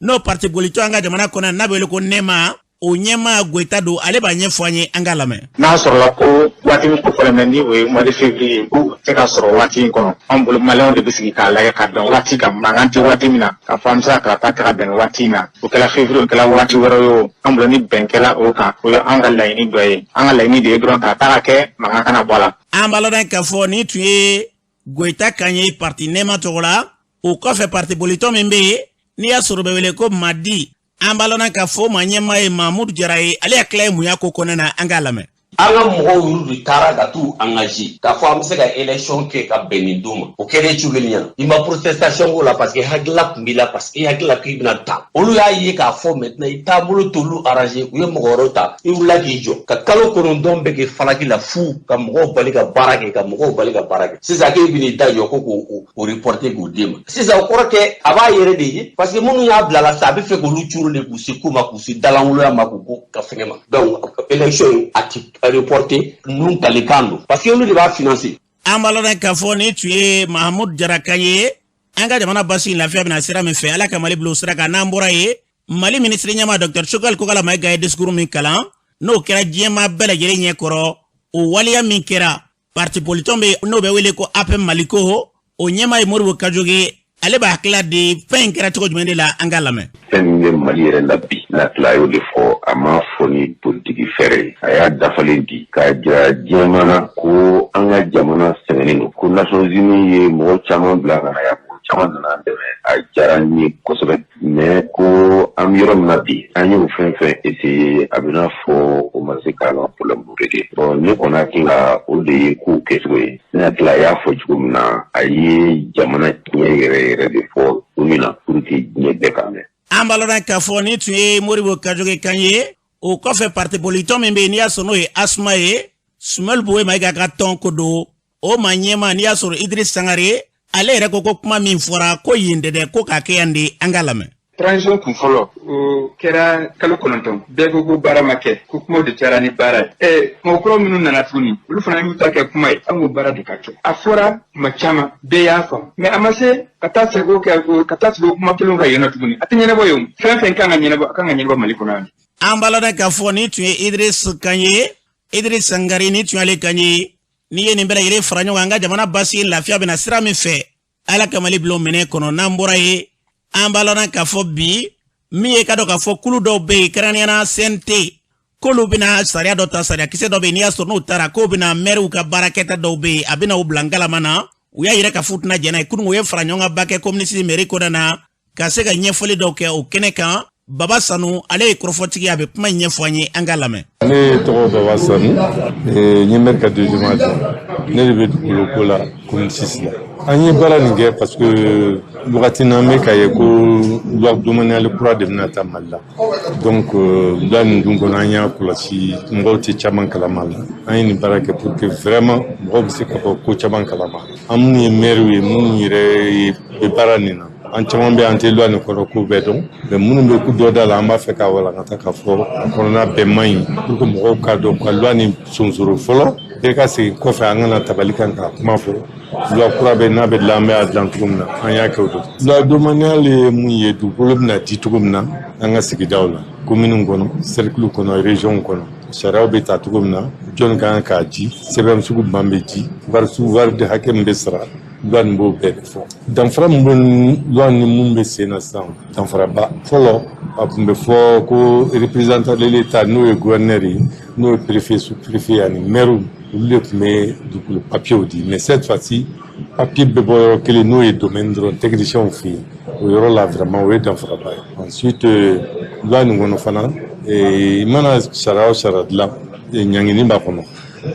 n'o parti politique tɔn an ka jamana kɔnɔ, n'a bɛ wele ko Nɛma, o ɲɛmaa Goyita don, ale b'a ɲɛfɔ an ye, an k'a lamɛn. N'a sɔrɔla ko waati min kofɔlen bɛ, ni o ye mois de février, ko tɛ ka sɔrɔ waati in kɔnɔ, anw bolo maliyɛnw de bɛ sigi k'a lajɛ ka bɛn waati kan, mankan tɛ waati min na, k'a fɔ an bɛ se ka kalata kɛ ka bɛn waati in na. O kɛla février, o kɛla waati wɛrɛ ye o, an bolo ni bɛn kɛla o kan, o ye an ka laɲini dɔ ye. An ka laɲini de ye dɔrɔn kalata ka kɛ, mankan kana bɔ a la. An b'a lɔn k'a fɔ nin tun ye Goyita kan ye parti Nɛma tɔgɔ la. O kɔfɛ, parti politique tɔn min bɛ yen, n'i y'a sɔrɔ bɛ wele ko Madi, an b'a lɔn k'a fɔ o ma ɲɛmaa ye Mamudu Jara ye. Ale hakilila ye mun y'a ko kɔnɔna na? An k'a lamɛn. An ka mɔgɔw y'olu de taara ka t'u engagé k'a fɔ an bɛ se ka élection kɛ ka bɛn nin don ma. O kɛlen Choguel ɲɛna, i ma protestation k'o la parce que hakilila tun b'i la, parce que i hakili la k'i bɛna ta. Olu y'a ye k'a fɔ maintenant i taabolo t'olu arrangé, u ye mɔgɔ wɛrɛw ta. I wulila k'i jɔ ka kalo 9 bɛɛ kɛ falaki la fu, ka mɔgɔw bali ka baara kɛ, ka mɔgɔw bali ka baara kɛ. Sisan k'e bɛn'i da jɔ ko k'o reporter k'o d'e ma sisan, o kɔrɔ tɛ a b'a yɛrɛ de ye, parce que minnu y'a bila la sisan, a bɛ fɛ k'olu curu de k'u se ko ma, k'u se dalanwoloya ma, k'u ko ka fɛngɛ ma. Donc élection a ti reporter, ninnu kalikan don, parce que olu de b'a financer. An b'a lɔn k'a fɔ nin tun ye Mahamudu Jara kan ye. An ka jamana basi lafiya bɛna sira min fɛ, Ala ka Mali bila o sira kan. N'an bɔra ye, Mali minisiri ɲɛma Dr Choguel Kokalla Maïga ye discours min kalan, n'o kɛra diɲɛma bɛɛ lajɛlen ɲɛ kɔrɔ, o waleya min kɛra, parti politique bɛ n'o bɛ wele ko APM Maliko, o ɲɛma ye Modibo Kajoge, ale b'a hakilila di fɛn in kɛra cogo jumɛn de la. An k'a lamɛn. Fɛn min bɛ Mali yɛrɛ la bi, n'a tila a y'o de fɔ. A m'a fɔ ni politiki fɛɛrɛ ye, a y'a dafalen di k'a jira diɲɛma na ko an ka jamana sɛgɛnnen don, ko Nations Unies ye mɔgɔ caman bila ka na yan, mɔgɔ caman nana an dɛmɛ, a diyara n ye kosɛbɛ, mais ko an bɛ yɔrɔ min na bi, an y'o fɛn fɛn essayer, a bɛ n'a fɔ o ma se k'an ka problème régler. Bon, ne kɔni hakili la, o de ye kow kɛcogo ye. Ne hakili la, a y'a fɔ cogo min na, a ye jamana tiɲɛ yɛrɛ yɛrɛ de fɔ don min na pour que diɲɛ bɛɛ ka mɛn. An b'a lɔn k'a fɔ nin tun ye Modibo Kajoge kan ye. O kɔfɛ, parti politique min bɛ yen, n'i y'a sɔrɔ n'o ye ASMA ye, Soumaïla Bouye Maïga ka tɔn ko don, o maa ɲɛma, n'i y'a sɔrɔ Idriss Sangare, ale yɛrɛ ko ko kuma min fɔra ko yen tɛ dɛ, ko k'a kɛ yan de. An k'a lamɛn. Transition kun fɔlɔ, o kɛra kalo 9, bɛɛ ko ko baara ma kɛ, ko kumaw de cayara ni baara ye. Mɔgɔ kura minnu nana tuguni, olu fana y'u ta kɛ kuma ye, an ko baara de ka kɛ. A fɔra tuma caman, bɛɛ y'a faamu, mais a ma se ka taa segin o kɛ, ka taa sigi o kuma kelenw kan yen nɔ tuguni. A tɛ ɲɛnabɔ yen. Fɛn fɛn kan ka ɲɛnabɔ, a kan ka ɲɛnabɔ Mali kɔnɔ yan. An b'a lɔn k'a fɔ nin tun ye Idriss kan ye, Idriss Sangare, nin tun y'ale kan ye. N'i ye nin bɛɛ lajɛlen fara ɲɔgɔn kan, an ka jamana basigi lafiya bɛna sira min fɛ, Ala ka Mali bila o minɛ kɔnɔ. N'an bɔra ye, an b'a lɔn k'a fɔ bi min ye ka dɔn k'a fɔ kulu dɔw bɛ yen, kɛrɛnkɛrɛnnenya la CNT, k'olu bɛna sariya dɔ ta, sariya kisɛ dɔ bɛ yen, n'i y'a sɔrɔ n'o taara k'o bɛna mɛriw ka baarakɛta dɔw bɛ yen, a bɛna o bila ngalama na. U y'a yira k'a fɔ u tɛna jɛn n'a ye. Kunun, u ye fara ɲɔgɔn kan ba kɛ commune VI mairie kɔnɔna na ka se ka ɲɛfɔli dɔw kɛ o kɛnɛ kan. Baba Sanu, ale ye kɔrɔfɔtigi, a bɛ kuma in ɲɛfɔ an ye. An k'a lamɛn. Ne tɔgɔ Baba Sanu, n ye maire ka deuxième adjoint, ne de bɛ dugukolo ko la commune 6 la. An ye baara nin kɛ parce que wagati n'an bɛ k'a ye ko loi domaniale kura de bɛna ta Mali la. Donc loi nin dun kɔnɔ, an y'a kɔlɔsi, mɔgɔw tɛ caman kalama la. An ye nin baara kɛ pour que vraiment mɔgɔw bɛ se ka bɔ ko caman kalama. An minnu ye maire ye, minnu yɛrɛ bɛ baara nin na, an caman bɛ, an tɛ loi nin kɔnɔ ko bɛɛ dɔn, mais minnu bɛ ku dɔ da la, an b'a fɛ k'a walankata k'a fɔ a kɔnɔna bɛɛ man ɲi, pour que mɔgɔw k'a dɔn ka loi nin sonsoro fɔlɔ. Bɛɛ ka segin kɔfɛ, an kana tabali kan k'a kuma fɔ. Loi kura bɛ n'a bɛ dilan, an bɛ a dilan cogo min na, an y'a kɛ o don. Loi domaniale ye mun ye? Dugukolo bɛna di cogo min na an ka sigidaw la, commune kɔnɔ, cercle kɔnɔ, région kɔnɔ, sariyaw bɛ ta cogo min na, jɔnni kan k'a di, sɛbɛn sugu jumɛn bɛ di, wari sugu wari hakɛ min bɛ sara, loi nin b'o bɛɛ de fɔ. Danfara min bɛ loi ni mun bɛ sen na sisan, danfaraba fɔlɔ, a tun bɛ fɔ ko représentant de l'État, n'o ye gouverneur ye, n'o ye préfet, sous préfet ani maire, olu de tun bɛ dugukolo papiyew di. Mais cette fois-ci, papier bɛ bɔ yɔrɔ kelen, n'o ye domaine dɔrɔn, technicien fɛ yen. O yɔrɔ la, vraiment, o ye danfaraba ye. Ensuite, loi nin kɔnɔ fana, i mana sariya o sariya dilan, ɲangini b'a kɔnɔ.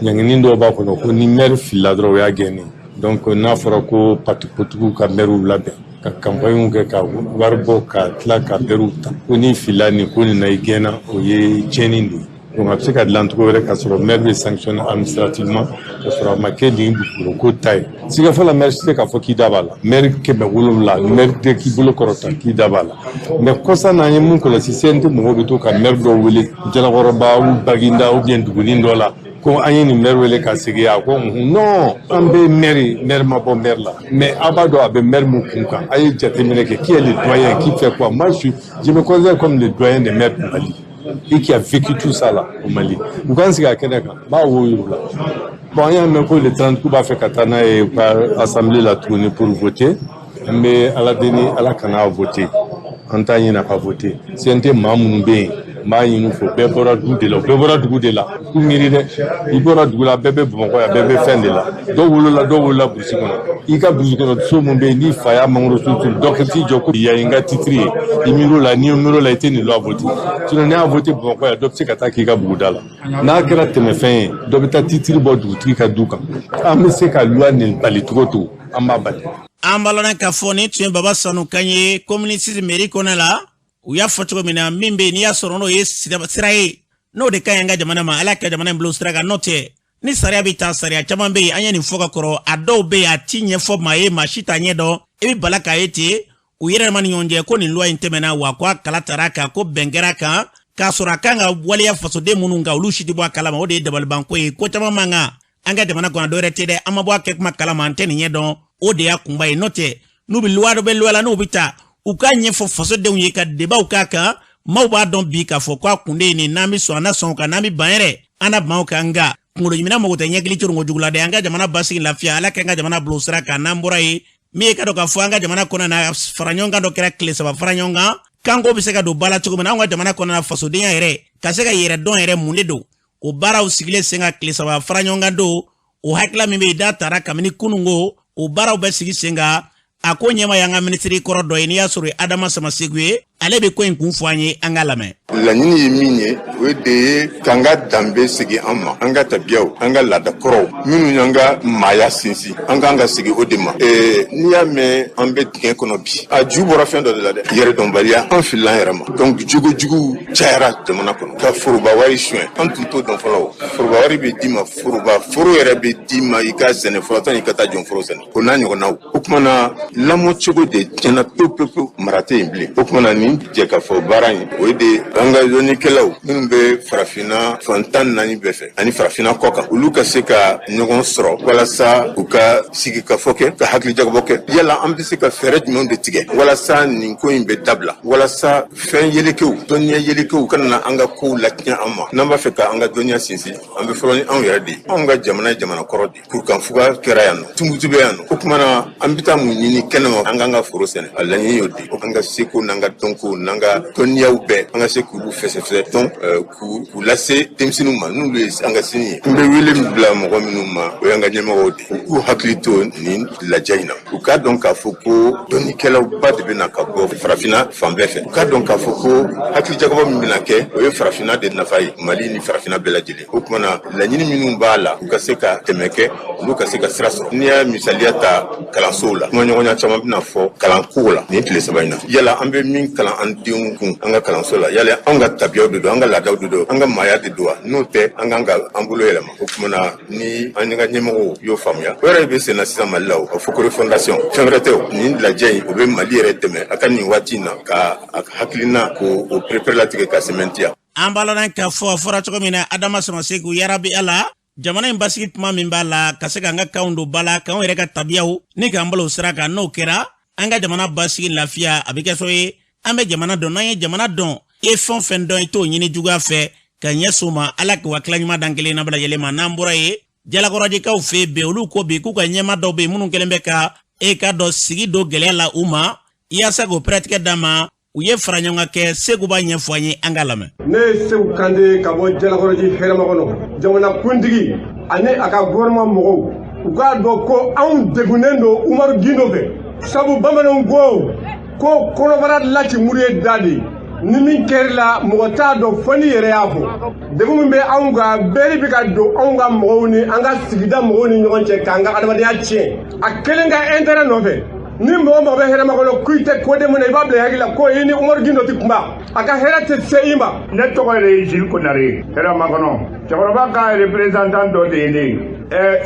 Ɲangini dɔw b'a kɔnɔ ko ni maire filila dɔrɔn, o y'a gɛnnen. Donc n'a fɔra ko parti politigiw ka mairew labɛn ka campagne kɛ, ka wari bɔ, ka tila ka mairew ta, ko ni filila nin ko nin na, i gɛnna, o ye tiɲɛni de ye. Donc a bɛ se ka dilan cogo wɛrɛ ka sɔrɔ maire bɛ sanctionner administrativement, ka sɔrɔ a ma kɛ nin dugukolo ko ta ye. Sigafo la, maire tɛ se k'a fɔ k'i da b'a la. Maire 700, maire tɛ k'i bolo kɔrɔta k'i da b'a la. Mais kɔsa n'an ye mun kɔlɔsi, CNT mɔgɔw bɛ to ka maire dɔw wele Jalakɔrɔba ou Baginda ou bien dugunin dɔ la, ko an ye nin maire wele ka segin. A ko non, an bɛ maire, maire ma bɔ maire la, mais aw b'a dɔn a bɛ maire mun kun kan, a ye jateminɛ kɛ, qui est le doyen, qui fait quoi. Moi, je me considère comme le doyen des maires du Mali et qui a vécu tout ça là au Mali. U k'an sigi a kɛnɛ kan, n b'a wo yir'u la. Bon, an y'a mɛn ko le 30 k'u b'a fɛ ka taa n'a ye u ka assemblée la tuguni pour voter. An bɛ Ala deli, Ala kana voter. An t'a ɲini a ka voter. CNT maa minnu bɛ yen N b'a ɲini u fɛ, bɛɛ bɔra du de la, bɛɛ bɔra dugu de la. K'u miiri dɛ, i bɔra dugu la, bɛɛ bɛ Bamakɔ yan, bɛɛ bɛ fɛn de la. Dɔw wolola, dɔw wolola burusi kɔnɔ. I ka burusi kɔnɔ so mun bɛ yen, n'i fa y'a mangoro sun turu, dɔ ka t'i jɔ ko yan ye n ka titiri ye, i miiri o la. N'i miiri o la, i tɛ nin loi voter. Sinon n'i y'a voter Bamakɔ yan, dɔ bɛ se ka taa k'i ka buguda la. N'a kɛra tɛmɛfɛn ye, dɔ bɛ taa titiri bɔ dugutigi ka du kan. An bɛ se ka loi nin bali cogo o cogo, an b'a bali. An b'a lɔn k'a fɔ nin tun ye Baba Sanu kan ye, commune 6 mairie kɔnɔ la. U y'a fɔ cogo min na, min bɛ yen, n'i y'a sɔrɔ n'o ye sira ye, n'o de ka ɲi an ka jamana ma, Ala ka jamana in bila sira kan. N'o tɛ, ni sariya bɛ taa, sariya caman bɛ yen, an ye nin fɔ ka kɔrɔ, a dɔw bɛ yen, a ti ɲɛfɔ maa ye, maa si t'a ɲɛ dɔn. I bɛ bala k'a ye ten u yɛrɛ ma ni ɲɔgɔn cɛ ko nin loi in tɛmɛna wa, ko a kala tara kan, ko bɛn kɛra kan, k'a sɔrɔ a kan ka waleya fasoden minnu kan, olu si tɛ bɔ a kalama. O de ye dabalibanko ye. Ko caman man kan an ka jamana kɔnɔ, dɔwɛrɛ tɛ dɛ, an ma bɔ a kɛ kuma kalama, an tɛ nin ɲɛ dɔn. O de y'a kunba ye. N'o tɛ, n'u bɛ loi dɔ bɛ loi la, n'u bɛ taa u k'a ɲɛfɔ fasodenw ye, ka débatw k'a kan, maaw b'a dɔn bi k'a fɔ k'a kun de ye nin. N'an bɛ sɔn, an na sɔn o kan, n'an bɛ ban yɛrɛ, an na ban o kan. Nka kunkolo ɲimina mago tɛ ɲɛkili coronko jugu la dɛ. An ka jamana basigi, lafiya, Ala k'an ka jamana bila o sira kan. N'an bɔra yen, min ye ka dɔn k'a fɔ an ka jamana kɔnɔ na, fara ɲɔgɔn kan dɔ kɛra tile 3 fara ɲɔgɔn kan, kanko bɛ se ka don ba la cogo min na anw ka jamana kɔnɔ na, fasodenya yɛrɛ ka se ka yɛrɛ dɔn yɛrɛ mun de don. O baaraw sigilen sen kan tile 3 fara ɲɔgɔn kan don, o hakilila min bɛ yen da tara kabini kununko, o baaraw bɛ sigi sen kan. A ko ɲɛma y'an ka minisiri kɔrɔ dɔ ye, n'i y'a sɔrɔ Adama Samasegu ye, ale bɛ ko in kun fɔ an ye, an k'a lamɛn. Laɲini ye min ye, o ye de ye k'an ka danbe segin an ma, an ka tabiyaw, an ka laadakɔrɔw minnu y'an ka maaya sinsin, an k'an ka segin o de ma. N'i y'a mɛn an bɛ dingɛ kɔnɔ bi, a ju bɔra fɛn dɔ de la dɛ, yɛrɛdɔnbaliya. An filila an yɛrɛ ma. Donc jogojuguw cayara jamana kɔnɔ, ka foroba wari suɲɛ. An tun t'o dɔn fɔlɔ. O foroba wari bɛ d'i ma, foroba foro yɛrɛ bɛ d'i ma, i ka sɛnɛ fɔlɔ sanni i ka taa jɔn foro sɛnɛ, o n'a ɲɔgɔnnaw. O tuma na, lamɔ cogo de tiɲɛna pewu pewu pewu, mara tɛ yen bilen. O tuma na, nin jɛkafɔ baara in, o ye de an ka dɔnnikɛlaw minnu bɛ farafinna fan 14 bɛɛ fɛ ani farafinna kɔ kan, olu ka se ka ɲɔgɔn sɔrɔ walasa u ka sigikafɔ kɛ, ka hakilijagabɔ kɛ, yala an bɛ se ka fɛɛrɛ jumɛnw de tigɛ walasa nin ko in bɛ dabila, walasa fɛn yelekew, dɔnniya yelekew kana na an ka kow latiɲɛ an ma. N'an b'a fɛ ka an ka dɔnniya sinsin, an bɛ fɔlɔ ni anw yɛrɛ de ye. Anw ka jamana ye jamana kɔrɔ de ye. Kurukanfuga kɛra yan nɔ, Tumutu bɛ yan nɔ. O tuma na, an bɛ taa mun ɲini kɛnɛma? An k'an ka foro sɛnɛ, a laɲini y'o de ye. An ka seko n'an ka dɔnko n'an ka dɔnniyaw bɛɛ, an ka se k'olu fɛsɛfɛsɛ, donc k'u lase denmisɛnninw ma, n'olu ye an ka sini ye. N bɛ wele min bila mɔgɔ minnu ma, o y'an ka ɲɛmɔgɔw de ye. U k'u hakili to nin lajɛ in na. U k'a dɔn k'a fɔ ko dɔnnikɛlawba de bɛ na ka bɔ farafinna fan bɛɛ fɛ. U k'a dɔn k'a fɔ ko hakilijagabɔ min bɛna kɛ, o ye farafinna de nafa ye, Mali ni farafinna bɛɛ lajɛlen. O tuma na, laɲini minnu b'a la, u ka se ka dɛmɛ kɛ, olu ka se ka sira sɔrɔ. N'i y'a misaliya ta kalansow la, kumaɲɔgɔnya caman bɛna fɔ kalanko la nin tile 3 in na. Yala an bɛ min kalan an denw kun an ka kalanso la, yala anw ka tabiyaw de don, an ka laadaw de don, an ka maaya de don wa? N'o tɛ, an kan ka an bolo yɛlɛma. O tuma na, ni an ka ɲɛmɔgɔw y'o faamuya, o yɛrɛ bɛ sen na sisan Mali la. O fɔ ko refondation, fɛn wɛrɛ tɛ. O nin lajɛ in, o bɛ Mali yɛrɛ dɛmɛ a ka nin waati in na ka a hakilina k'o pereperelatigɛ ka sɛmɛntiya. An b'a lɔn k'a fɔ a fɔra cogo min na, Adama Samasegu, yarabi Ala jamana in basigi tuma min b'a la, ka se k'an ka kanw don ba la, k'anw yɛrɛ ka tabiyaw ni k'an balo sira kan. N'o kɛra, an ka jamana basigi, lafiya, a bɛ kɛ so ye. An bɛ jamana dɔn. N'an ye jamana dɔn, i ye fɛn o fɛn dɔn, i t'o ɲini juguya fɛ ka ɲɛ o ma. Ala k'u hakilila ɲuman dan kelen na bɛɛ lajɛlen ma. N'an bɔra yen, Jalakɔrɔjikaw fɛ yen bi, olu ko bi k'u ka ɲɛma dɔw bɛ yen minnu kɛlen bɛ ka e ka dɔ sigi don gɛlɛya la u ma, yaasa k'o pɛrɛtigɛ d'a ma. U ye fara ɲɔgɔn kan kɛ. Segu b'a ɲɛfɔ an ye, an k'a lamɛn. Ne ye Segu Kante ye ka bɔ Jalakɔrɔji Hɛrɛmakɔnɔ. Jamanakuntigi ani a ka gouvernement mɔgɔw, u k'a dɔn ko anw degunnen don Umaru Gindo fɛ, sabu bamananw ko ko kɔnɔbara lacimuru ye da de ye. Ni min kɛr'i la, mɔgɔ t'a dɔn fo n'i yɛrɛ y'a fɔ. Degun min bɛ anw kan, bɛɛri bɛ ka don anw ka mɔgɔw ni an ka sigida mɔgɔw ni ɲɔgɔn cɛ, k'an ka adamadenya tiɲɛ a kelen ka intérêt nɔfɛ. Ni mɔgɔ mɔgɔ bɛ Hɛrɛmakɔnɔ ko i tɛ ko den na, i b'a bila i hakili la ko i ni Umaru Gindo tɛ kunba, a ka hɛrɛ tɛ se i ma. Ne tɔgɔ yɛrɛ ye Jules Konare ye, Hɛrɛmakɔnɔ cɛkɔrɔba ka représentant dɔ de ye ne ye.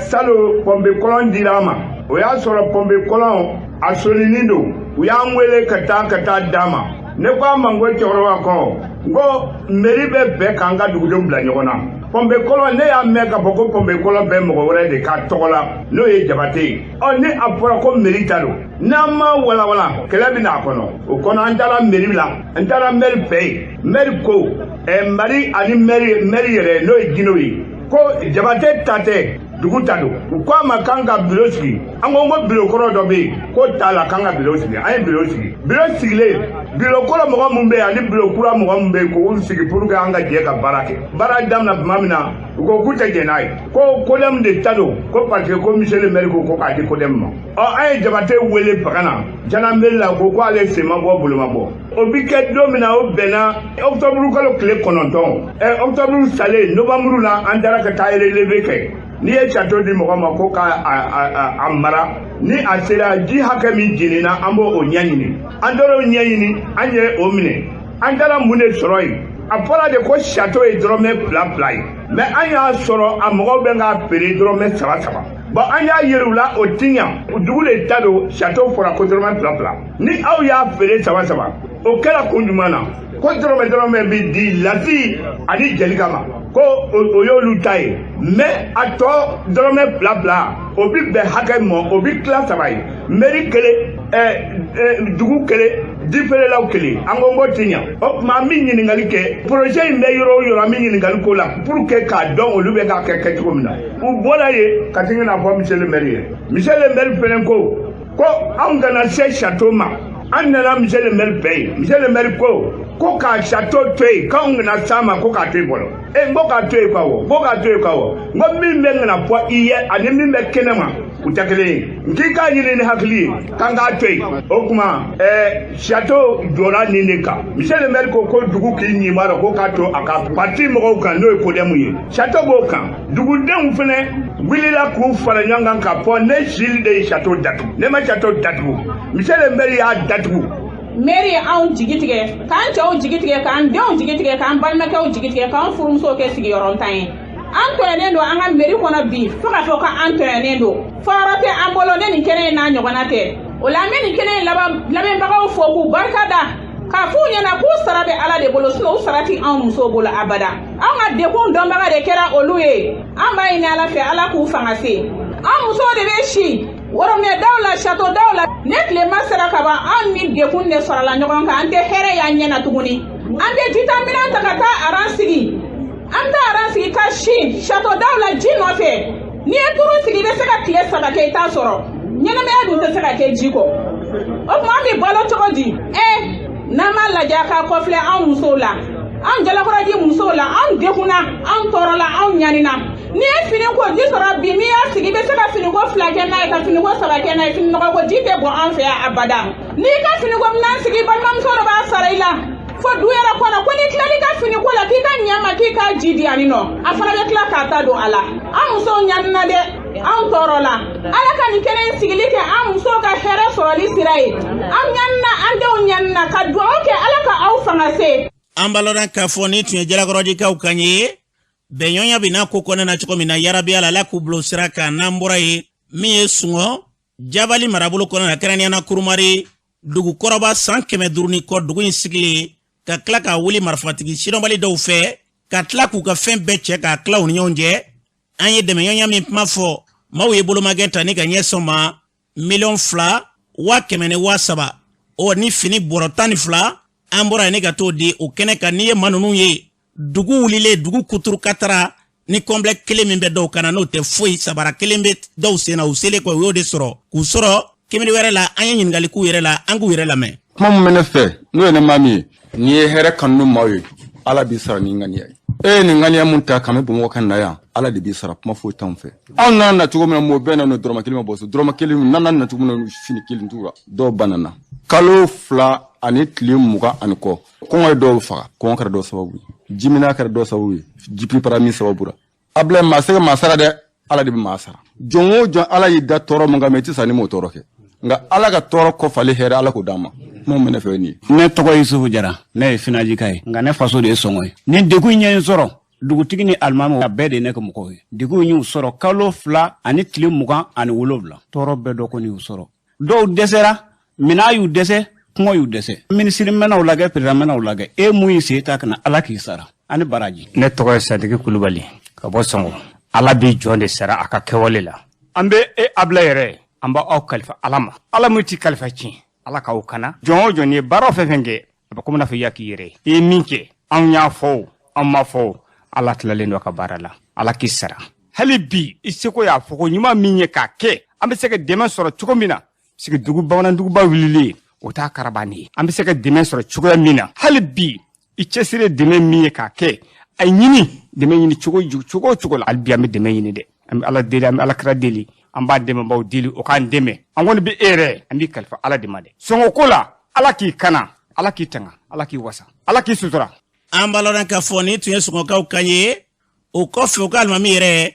Salon pɔnpe kɔlɔn dira an ma, o y'a sɔrɔ pɔnpe kɔlɔn a soninin don. U y'an wele ka taa d'a ma. Ne ko a ma, n ko cɛkɔrɔba kɔ, n ko mairie bɛ bɛɛ k'an ka dugudenw bila ɲɔgɔn na. Pɔnpe kɔlɔn, ne y'a mɛn k'a fɔ ko pɔnpe kɔlɔn bɛ mɔgɔ wɛrɛ de ka tɔgɔ la, n'o ye Jabate ye. Ɔ, ni a fɔra ko mairie ta don, n'an ma walawala, kɛlɛ bɛ n'a kɔnɔ. O kɔnɔ, an taara mairie la, an taara maire fɛ yen. Maire ko mari ani maire yɛrɛ, n'o ye Gindo ye, ko Jabate ta tɛ. Dugu ta don. U ko an ma k'an ka biro sigi. An ko ko biro kɔrɔ dɔ bɛ yen k'o t'a la, k'an ka biro sigi. An ye biro sigi. Biro sigilen, biro kɔrɔ mɔgɔ min bɛ yen ani biro kura mɔgɔ min bɛ yen, k'olu sigi pour que an ka jɛ ka baara kɛ. Baara daminɛ tuma min na, u ko k'u tɛ jɛn n'a ye, ko CODEM de ta don, ko parce que ko monsieur le maire ko ko k'a di CODEM ma. Ɔ, an ye Jabate wele fanga na gendarmerie la, ko k'ale sen ma bɔ, bolo ma bɔ. O bi kɛ don min na, o bɛnna octobre kalo tile 9. Ɛ, octobre salen, novembre la, an taara ka taa relevé kɛ. N'i ye château di mɔgɔ ma ko ka a mara, ni a sera ji hakɛ min jenina, an b'o ɲɛɲini. An taara o ɲɛɲini, an ye o minɛ. An taara mun de sɔrɔ yen? A fɔra de ko château ye dɔrɔmɛ 2 2 ye, mais an y'a sɔrɔ a mɔgɔw bɛ k'a feere dɔrɔmɛ 3 3. Bon, an y'a yir'u la, o ti ɲa. Dugu de ta don, château fɔra ko dɔrɔmɛ 2 2, ni aw y'a feere 3 3, o kɛra kun jumɛn na? Ko dɔrɔmɛ dɔrɔmɛ bi di Lasi ani Jelika ma, ko o y'olu ta ye, mais a tɔ dɔrɔmɛ 2 2, o bi bɛn hakɛ min ma, o bi tila saba ye: mairie kelen, dugu kelen, jifeerelaw kelen. An ko k'o ti ɲa. O tuma, an bɛ ɲininkali kɛ projet in bɛ yɔrɔ o yɔrɔ, an bɛ ɲininkali k'o la pour que k'a dɔn olu bɛ k'a kɛ kɛcogo min na. U bɔra yen ka sin ka na fɔ monsieur le maire ye. Monsieur le maire fɛnɛ ko ko anw kana se château ma. An nana monsieur le maire fɛ yen. Monsieur le maire ko ko ka château to yen, k'anw kana s'a ma, ko k'a to yen fɔlɔ. E, n ko k'a to yen ka wɔ, n ko k'a to yen ka wɔ. N ko min bɛ ŋana fɔ i ye ani min bɛ kɛnɛ ma, u tɛ kelen ye. N k'i k'a ɲini ni hakili ye k'an k'a to yen. O tuma, château jɔra nin de kan. Monsieur le maire ko ko dugu k'i ɲin b'a rɔ, ko k'a to a ka parti mɔgɔw kan, n'o ye CODEM ye, château b'o kan. Dugudenw fɛnɛ wulila k'u fara ɲɔgɔn kan k'a fɔ ne Jules de ye château datugu. Ne ma château datugu, monsieur le maire y'a datugu. Mairie ye anw jigi tigɛ, k'an cɛw jigi tigɛ, k'an denw jigi tigɛ, k'an balimakɛw jigi tigɛ, k'an furumusow kɛ sigiyɔrɔntan ye. An tɔɲɔnen don an ka mairie kɔnɔ bi, fo k'a fɔ ko an tɔɲɔnen don. Fɔyɔrɔ tɛ an bolo ne nin kɛnɛ in n'a ɲɔgɔnna tɛ. O la, an bɛ nin kɛnɛ in labɛnbagaw fo k'u barika da, k'a f'u ɲɛna k'u sara bɛ Ala de bolo, sinɔn u sara tɛ anw musow bolo abada. Anw ka dekun dɔnbaga de kɛra olu ye. An b'a ɲini Ala fɛ, Ala k'u fanga se. An musow de bɛ si worobinɛ daw la, château daw la. Ne tilema sera ka ban, anw ni dekun de sɔrɔla ɲɔgɔn kan. An tɛ hɛrɛ y'an ɲɛ na tuguni. An bɛ jitaminɛn ta ka taa aran sigi, an bɛ taa aran sigi ka si château daw la ji nɔfɛ. N'i ye turu sigi, i bɛ se ka tile 3 kɛ i t'a sɔrɔ. Ɲɛnamaya dun tɛ se ka kɛ ji kɔ. O tuma, an bɛ balo cogo di? N'an m'a lajɛ k'a kɔfilɛ anw musow la, anw Jalakɔrɔji musow la, anw degunna, anw tɔɔrɔla, anw ɲanina. N'i ye fini ko ji sɔrɔ bi, n'i y'a sigi, i bɛ se ka finiko 2 kɛ n'a ye, ka finiko 3 kɛ n'a ye. Fini nɔgɔ ko ji tɛ bɔn an fɛ yan abada. N'i ka finiko minɛn sigi, balimamuso dɔ b'a sara i la fo du yɛrɛ kɔnɔ ko n'i tilal'i ka finiko la, k'i ka ɲɛ ma, k'i k'a ji di yan nɔ, a fana bɛ tila k'a ta don a la. An musow ɲanina dɛ, anw tɔɔrɔ la. Ala ka nin kɛnɛ in sigili kɛ an musow ka hɛrɛ sɔrɔli sira ye. An ɲanina, an denw ɲanina, ka dugawu kɛ Ala ka aw fanga se. An b'a lɔn k'a fɔ ni tun ye Jalakɔrɔjikaw kan ye, bɛnɲɔgɔnya bɛ n'a ko kɔnɔna na cogo min na, yarabi Ala, Ala k'u bila sira kan. N'an bɔra yen, min ye Sungɔ Jabali marabolo kɔnɔ na, kɛrɛnkɛrɛnnenya na Kurumari dugu kɔrɔba, san 500 ni kɔ dugu in sigilen, ka tila k'a wuli marifatigi sidɔnbali dɔw fɛ, ka tila k'u ka fɛn bɛɛ cɛ k'a tila u ni ɲɔgɔn cɛ. An ye dɛmɛɲɔgɔnya min kuma fɔ, maaw ye bolomagɛn ta ni ka ɲɛsɔn ma 2,103,000 o ni fini bɔrɔ 12. An bɔra yen ne ka t'o di o kɛnɛ kan. N'i ye maa ninnu ye, dugu wulilen, dugu kuturu katara ni kɔnbilɛ kelen min bɛ dɔw kan na, n'o tɛ foyi, sabara kelen bɛ dɔw sen na, u selen kɔ, u y'o de sɔrɔ k'u sɔrɔ kemiri wɛrɛ la. An ye ɲininkali k'u yɛrɛ la, an k'u yɛrɛ lamɛn. Kuma min bɛ ne fɛ, n'o ye ne maa min ye, n'i ye hɛrɛ kanu maaw ye, Ala b'i sara ni ŋaniya ye. E ye nin ŋaniya mun ta k'an bɛ Bamakɔ ka na yan, Ala de b'i sara. Kuma foyi t'anw fɛ. Anw nana na cogo min na, mɔgɔ bɛɛ nana, dɔrɔmɛ kelen ma bɔ so, dɔrɔmɛ kelen nana na cogo min na, fini kelen t'u la. Dɔw banana kalo 2 ani tile 20 ani kɔ. Kɔngɔ ye dɔw faga, kɔngɔ kɛra dɔw sababu ye, jimina kɛra dɔw sababu ye, jipipara min sababu la. Abulayi, maa se ka maa sara dɛ, Ala de bɛ maa sara. Jɔn o jɔn, Ala y'i da tɔɔrɔ mun kama, i tɛ sa ni m'o tɔɔrɔ kɛ. Nka Ala ka tɔɔrɔ kɔfalen hɛrɛ, Ala k'o d'an ma. Kuma min bɛ ne fɛ, o ye nin ye. Ne tɔgɔ ye Yusufu Jara, ne ye Finajika ye, nka ne faso de ye Sɔngɔ ye. Ni degun in ye n sɔrɔ, dugutigi ni alimami a bɛɛ de ye ne ka mɔgɔw ye. Degun in y'u sɔrɔ kalo 2 ani tile 27. Tɔɔrɔ bɛɛ dɔ kɔni y'u sɔrɔ. Dɔw dɛsɛra, minnɔgɔ y'u dɛsɛ, kɔngɔ y'u dɛsɛ. Minisiri mɛnna u lajɛ, peresidan mɛnna u lajɛ. E mun y'i sen ta ka na, Ala k'i sara ani baraji. Ne tɔgɔ ye Sadiki Kulubali ka bɔ Sɔngɔ. Ala bɛ jɔn de sara a ka kɛwale la. An bɛ e Abila yɛrɛ, an b'aw kalifa Ala ma. Ala min t'i kalifa tiɲɛ, Ala k'aw kana. Jɔn o jɔn ye baara fɛn fɛn kɛ, a bɛ komi n'a fɔ i y'a k'i yɛrɛ ye. I ye min kɛ, anw y'a fɔ o, anw m'a fɔ o, Ala tilalen don a ka baara la. Ala k'i sara. Hali bi i seko y'a fɔ ko ɲuman min ye k'a kɛ, an bɛ se ka dɛmɛ sɔrɔ cogo min na, sigi dugu bamanan duguba wulilen o t'a karabannen ye. An bɛ se ka dɛmɛ sɔrɔ cogoya min na, hali bi i cɛsiri dɛmɛ min ye k'a kɛ, a ɲini dɛmɛ ɲini cogo cogo o cogo la. Hali bi an bɛ dɛmɛ ɲini dɛ, an bɛ Ala deli, an bɛ Ala kira deli, an b'a dɛmɛbaw deli o k'an dɛmɛ. An kɔni bɛ e yɛrɛ, an b'i kalifa Ala de ma dɛ. Sɔngɔ ko la, Ala k'i kana, Ala k'i tanga, Ala k'i wasa, Ala k'i sutura. An b'a lɔn k'a fɔ nin tun ye Sɔngɔkaw kan ye. O kɔfɛ, u ka alimami yɛrɛ,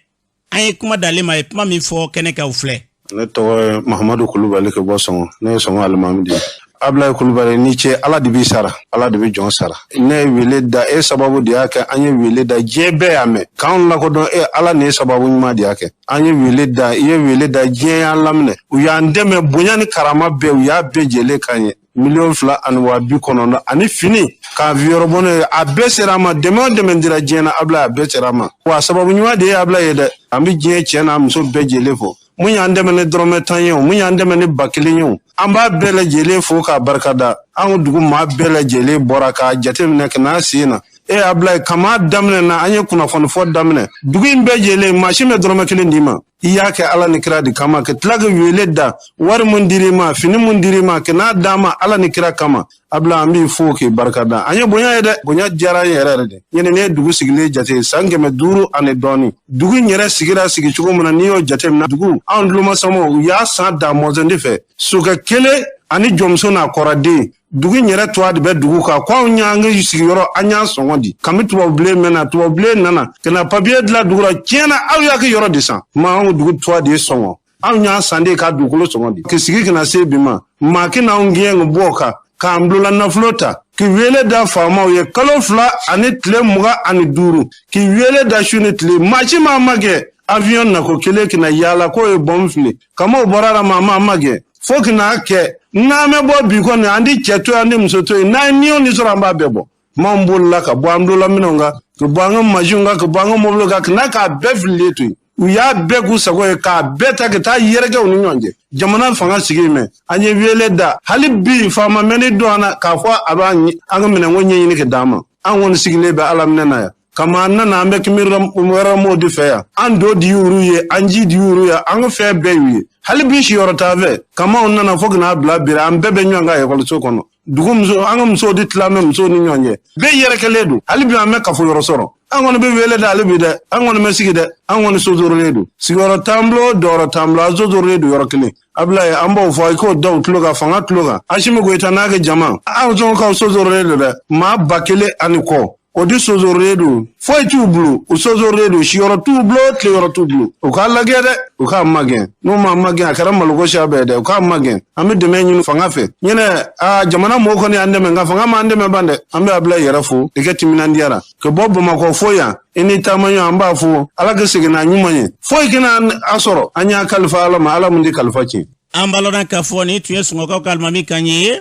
an ye kuma d'ale ma, ye kuma min fɔ kɛnɛ kan, o filɛ. Ne tɔgɔ ye Mahamadu Kulubali ka bɔ Sɔngɔ. Ne ye Sɔngɔ alimami de ye. Abulayi Kulubali, ni ce, Ala de b'i sara, Ala de bɛ jɔn sara. Ne ye wele da e sababu de y'a kɛ, an ye wele da, diɲɛ bɛɛ y'a mɛn k'anw lakodɔn. E Ala nin ye sababu ɲuman de y'a kɛ, an ye wele da, i ye wele da, diɲɛ y'an laminɛ, u y'an dɛmɛ bonya ni karama bɛɛ, u y'a bɛɛ jɛlen k'an ye. 2,900,000 ani fini k'a yɔrɔ bɔ n'o ye, a bɛɛ sera a ma. Dɛmɛ o dɛmɛ dira diɲɛ na, Abulayi, a bɛɛ sera a ma. Wa sababu ɲuman de ye Abulayi ye dɛ. An bɛ diɲɛ cɛ n'a muso bɛɛ jɛlen fo. Mun y'an dɛmɛ ni dɔrɔmɛ 10 ye o, mun y'an dɛmɛ ni 1000 ye o, an b'a bɛɛ lajɛlen fo k'a barikada. An ka dugu maa bɛɛ lajɛlen bɔra k'a jateminɛ ka n'a sen na. E Abulayi, kama daminɛ na, an ye kunnafoni fɔ daminɛ, dugu in bɛɛ jɛlen, maa si ma dɔrɔmɛ 1 d'i ma. I y'a kɛ Ala ni kira de kama, ka tila ka wele da, wari mun dir'i ma, fini mun dir'i ma, ka n'a d'a ma Ala ni kira kama. Abula, an b'i fo k'i barika da. An ye bonya ye dɛ, bonya diyara an yɛrɛ yɛrɛ de. Ɲinɛ ne ye dugu sigilen jate san 500 ani dɔɔni. Dugu in yɛrɛ sigira sigi cogo min na, n'i y'o jate minɛ, dugu anw tulomasamaw, u y'a san da mɔzɔn de fɛ, sokɛ kelen ani jɔnmuso n'a kɔrɔden. Dugu in yɛrɛ tɔgɔ de bɛ dugu kan ko anw y'an ka sigiyɔrɔ, an y'an sɔngɔ di. Kami tubabubilen mɛnna, tubabubilen nana ka na papiye dilan dugu la. Tiɲɛ na, aw y'a kɛ yɔrɔ de san ma, anw dugu tɔgɔ de ye sɔngɔ, anw y'an san de ka dugukolo sɔngɔ di. K'i sigi kana se bi ma, maa k'anw gɛn ka bɔ o kan, k'an bolola nafolo ta, k'i wele da faamaw ye kalo 2 ani tile 25, k'i wele da su ni tile, maa si ma ma kɛ avion nako kelen kina yaala k'o ye bɔn fili kamaw bɔra la, maa ma ma kɛ fo kina kɛ. N'an bɛ bɔ bi kɔni, an di cɛ to yen, an di muso to yen, n'an ye ni o ni sɔrɔ, an b'a bɛɛ bɔ. M'anw bolila ka bɔ an bolola minɛnw kan, ka bɔ an ka masinw kan, ka bɔ an ka mobiliw kan, ka na k'a bɛɛ fililen to yen. U y'a bɛɛ k'u sago ye, k'a bɛɛ ta ka taa yɛrɛkɛ u ni ɲɔgɔn cɛ. Jamana fanga sigi mɛn, an ye wele da, hali bi faama mɛnni dɔn an na k'a fɔ a b'an an ka minɛnko ɲɛɲini ka d'an ma. An kɔni sigilen bɛ Ala minɛ na yan. Kama an nana, an bɛ kimiri wɛrɛ de fɛ yan, an do di y'uru ye, an ji di y'uru ye, an ka fɛn bɛɛ y'u ye. Hali bi siyɔrɔ t'a fɛ. Kama an nana fo ka n'a bila bere, an bɛɛ bɛ ɲɔgɔn kan ekɔliso kɔnɔ. Dugu muso, an ka musow de tila bɛ musow ni ɲɔgɔn cɛ, bɛɛ yɛrɛkɛlen don. Hali bi an bɛ kafo yɔrɔ sɔrɔ. An kɔni bɛ wele da hali bi dɛ, an kɔni bɛ sigi dɛ, an kɔni sozorolen don, sigiyɔrɔ t'an bolo, dɔyɔrɔ t'an bolo, an sozorolen don yɔrɔ kelen. Abulayi, an b'o fɔ, i k'o da u tulo kan, fanga tulo kan. Asimi Goyita n'a ka jama, anw sɔngɔkaw sozorolen don dɛ, maa 1000 ani kɔ, o di sozorolen don, foyi t'u bolo, u sozorolen don, siyɔrɔ t'u bolo, tileyɔrɔ t'u bolo. U k'a lajɛ dɛ, u k'a magɛn, n'u m'a magɛn, a kɛra maloko siya bɛɛ dɛ. U k'a magɛn. An bɛ dɛmɛ ɲini fanga fɛ. Ɲinɛ aa, jamana mɔgɔw kɔni y'an dɛmɛ, nka fanga m'an dɛmɛ ban dɛ. An bɛ Abulayi yɛrɛ fo, i ka timinandiya la ka bɔ Bamakɔ fo yan, i ni taamaɲɔ, an b'a fo, Ala ka segin n'a ɲuman ye. Foyi kana a sɔrɔ, an y'a kalifa Ala ma, Ala mun tɛ kalifa tiɲɛ. An b'a lɔn k'a fɔ nin tun ye Sɔngɔkaw ka alimami kan ye.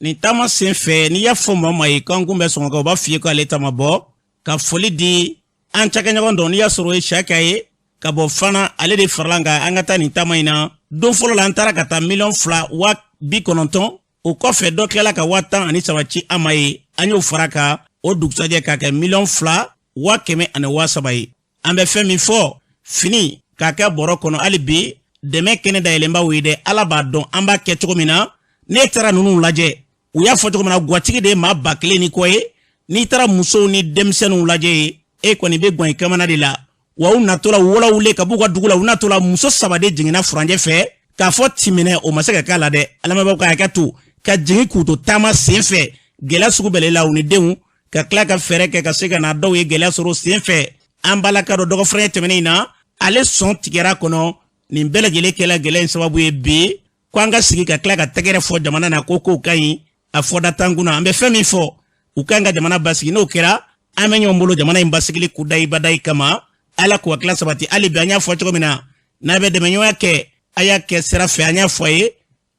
Nin taama sen fɛ, n'i y'a fɔ maa ma ye k'an kun bɛ Sɔngɔkaw, u b'a f'i ye k'ale ta ma bɔ. Ka foli di an cakɛɲɔgɔn dɔ, n'i y'a sɔrɔ o ye Saka ye ka bɔ fana, ale de farala an kan an ka taa nin taama in na. Don fɔlɔ la, an taara ka taa 2,090,000. O kɔfɛ, dɔ tilala ka 13,000 ci an ma ye, an y'o fara kan o dugusajɛ k'a kɛ 2,103,000 ye. An bɛ fɛn min fɔ, fini k'a kɛ bɔrɔ kɔnɔ, hali bi dɛmɛ kɛnɛ dayɛlɛnbaw ye dɛ. Ala b'a dɔn an b'a kɛ cogo min na. N'e taara ninnu lajɛ, u y'a fɔ cogo min na, gwatigi de ye maa 1000 ni kɔ ye. N'i taara musow ni denmisɛnninw lajɛ ye, e kɔni bɛ gwan i kamana de la. Wa u natɔla wulawule ka b'u ka dugu la, u natɔla muso 3 de jiginna furancɛ fɛ k'a fɔ timinɛ, o ma se ka k'a la dɛ. Alamɛnbaaw ka hakɛ to, ka jigin k'u to taama sen fɛ, gɛlɛya sugu bɛɛ la u ni denw, ka tila ka fɛɛrɛ kɛ ka se ka na. Dɔw ye gɛlɛya sɔrɔ sen fɛ. An balaka dɔ dɔgɔfɛrɛ tɛmɛnen in na, ale sɔn tigɛra kɔnɔ. Nin bɛɛ lajɛlen kɛla gɛlɛya in sababu ye bi ko an ka sigi ka tila ka tɛgɛrɛ fɔ jamana na ko kow ka ɲi, a fɔda t'an kunna. An bɛ fɛn min fɔ, u kan ka jamana basigi. N'o kɛra, an bɛ ɲɔgɔn bolo jamana in basigili kudayibadayi kama. Ala k'u hakili sabati. Hali bi, an y'a fɔ cogo min na, n'a bɛ dɛmɛɲɔgɔnya kɛ, a y'a kɛ sira fɛ. An y'a fɔ a ye,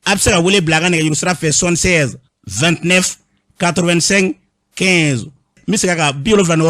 a bɛ se ka wele bila an ka nɛgɛjuru sira fɛ, 76 29 85 15. N bɛ segin a kan, 76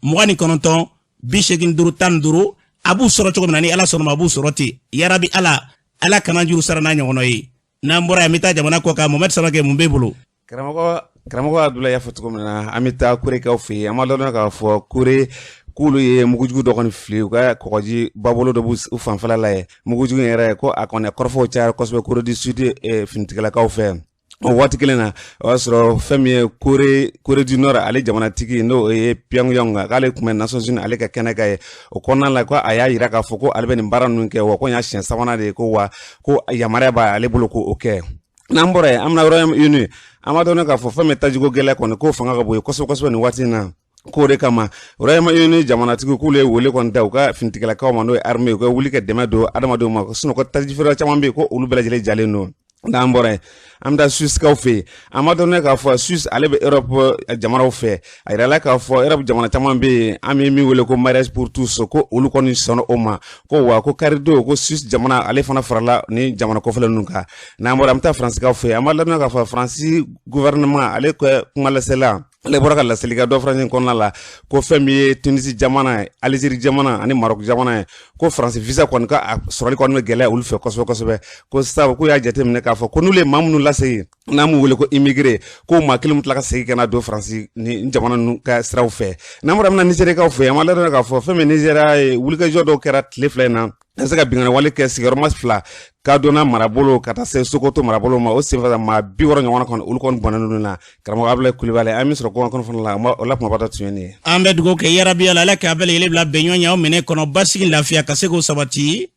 29 85 15. A b'u sɔrɔ cogo min na, ni Ala sɔnna ma, a b'u sɔrɔ ten. Yarabi Ala, Ala kana juru sara n'a ɲɔgɔnna ye. N'an bɔra yan, an bɛ taa jamana kɔ kan. Mohamed Samake, mun b'e bolo? Karamɔgɔ Abdulayi y'a fɔ cogo min na, an bɛ taa Korekaw fɛ yen. An b'a dɔn k'a fɔ Kore K'olu ye mugujugu dɔ kɔni fili u ka kɔgɔji babolo dɔ b'u fanfɛla la yen. Mugujugu in yɛrɛ, ko a kɔni kɔrɔfɔw cayara kosɛbɛ Corée du Sud finitigilakaw fɛ. O waati kelen na, o y'a sɔrɔ fɛn min ye Corée du Nord, ale jamanatigi, n'o ye Pyongyang, k'ale tun bɛ Nations Unies ale ka kɛnɛ kan ye. O kɔnɔna la, ko a y'a yira k'a fɔ ko ale bɛ nin baara ninnu kɛ, wa ko nin y'a siɲɛ sabanan de ye, ko wa ko yamaruya b'ale bolo k'o kɛ. N'an bɔra yen, an bɛna Royaume-Uni. An b'a dɔn k'a fɔ fɛn min tajiko gɛlɛya kɔni, k'o fanga ka bon yen kosɛbɛ kosɛbɛ nin waati in na. K'o de kama, Royaume-Uni jamanatigi k'olu ye wele kɔni da u ka finitigilakaw ma, n'o ye armée, u ka wuli ka dɛmɛ don adamadenw ma, sinon ko tajifeerela caman bɛ yen, ko olu bɛɛ lajɛlen jalen don. N'an bɔra yen, an bɛ taa Suissekaw fɛ yen. An b'a dɔn k'a fɔ Suisse, ale bɛ Europe jamanaw fɛ. A yirala k'a fɔ Europe jamana caman bɛ yen, an bɛ min wele ko mariage pour tous, ko olu kɔni sɔnna o ma, ko wa ko karidon, ko Suisse jamana ale fana farala ni jamana kɔfɛla ninnu kan. N'an bɔra, an bɛ taa Faransikaw fɛ yen. An b'a ladɔnniya k'a fɔ Faransi gouvernement ale ka kuma lasela, ale bɔra ka laseli kɛ dɔ faransi kɔnɔna la, ko fɛn min ye Tunisi jamana ye, Alizeri jamana ani Marɔku jamana ye, ko Faransi visa kɔni ka a sɔrɔli kɔni bɛ gɛlɛya olu fɛ kosɛbɛ kosɛbɛ, ko sabu k'u y'a jateminɛ k'a fɔ ko n'olu ye maa minnu lasegin, n'an m'u wele ko immigré, ko maa kelen bɛ tila ka segin ka na don Faransi ni jamana ninnu ka siraw fɛ. N'an bɔra, an bɛ na Nizeriyakaw fɛ. An b'a ladɔnniya k'a fɔ fɛn min Nizeriya ye, wulikajɔ dɔw kɛra tile 2 in na ka se ka binkanni wale kɛ sigiyɔrɔma 2, Kaduna marabolo ka taa se Sokoto marabolo ma. O senfɛ, maa 60 ɲɔgɔn kɔni, olu kɔni bɔnnen ninnu na. Karamɔgɔ Abulayi Kulibali, an bɛ sɔrɔ kɔngɔ kɔnɔ fana la, o la kumaba dɔ tun ye nin ye. An bɛ dugawu kɛ yarabi, Ala k'a bɛɛ lajɛlen bila bɛnɲɔgɔnya minɛ kɔnɔ, basigi, lafiya ka se k'o sabati.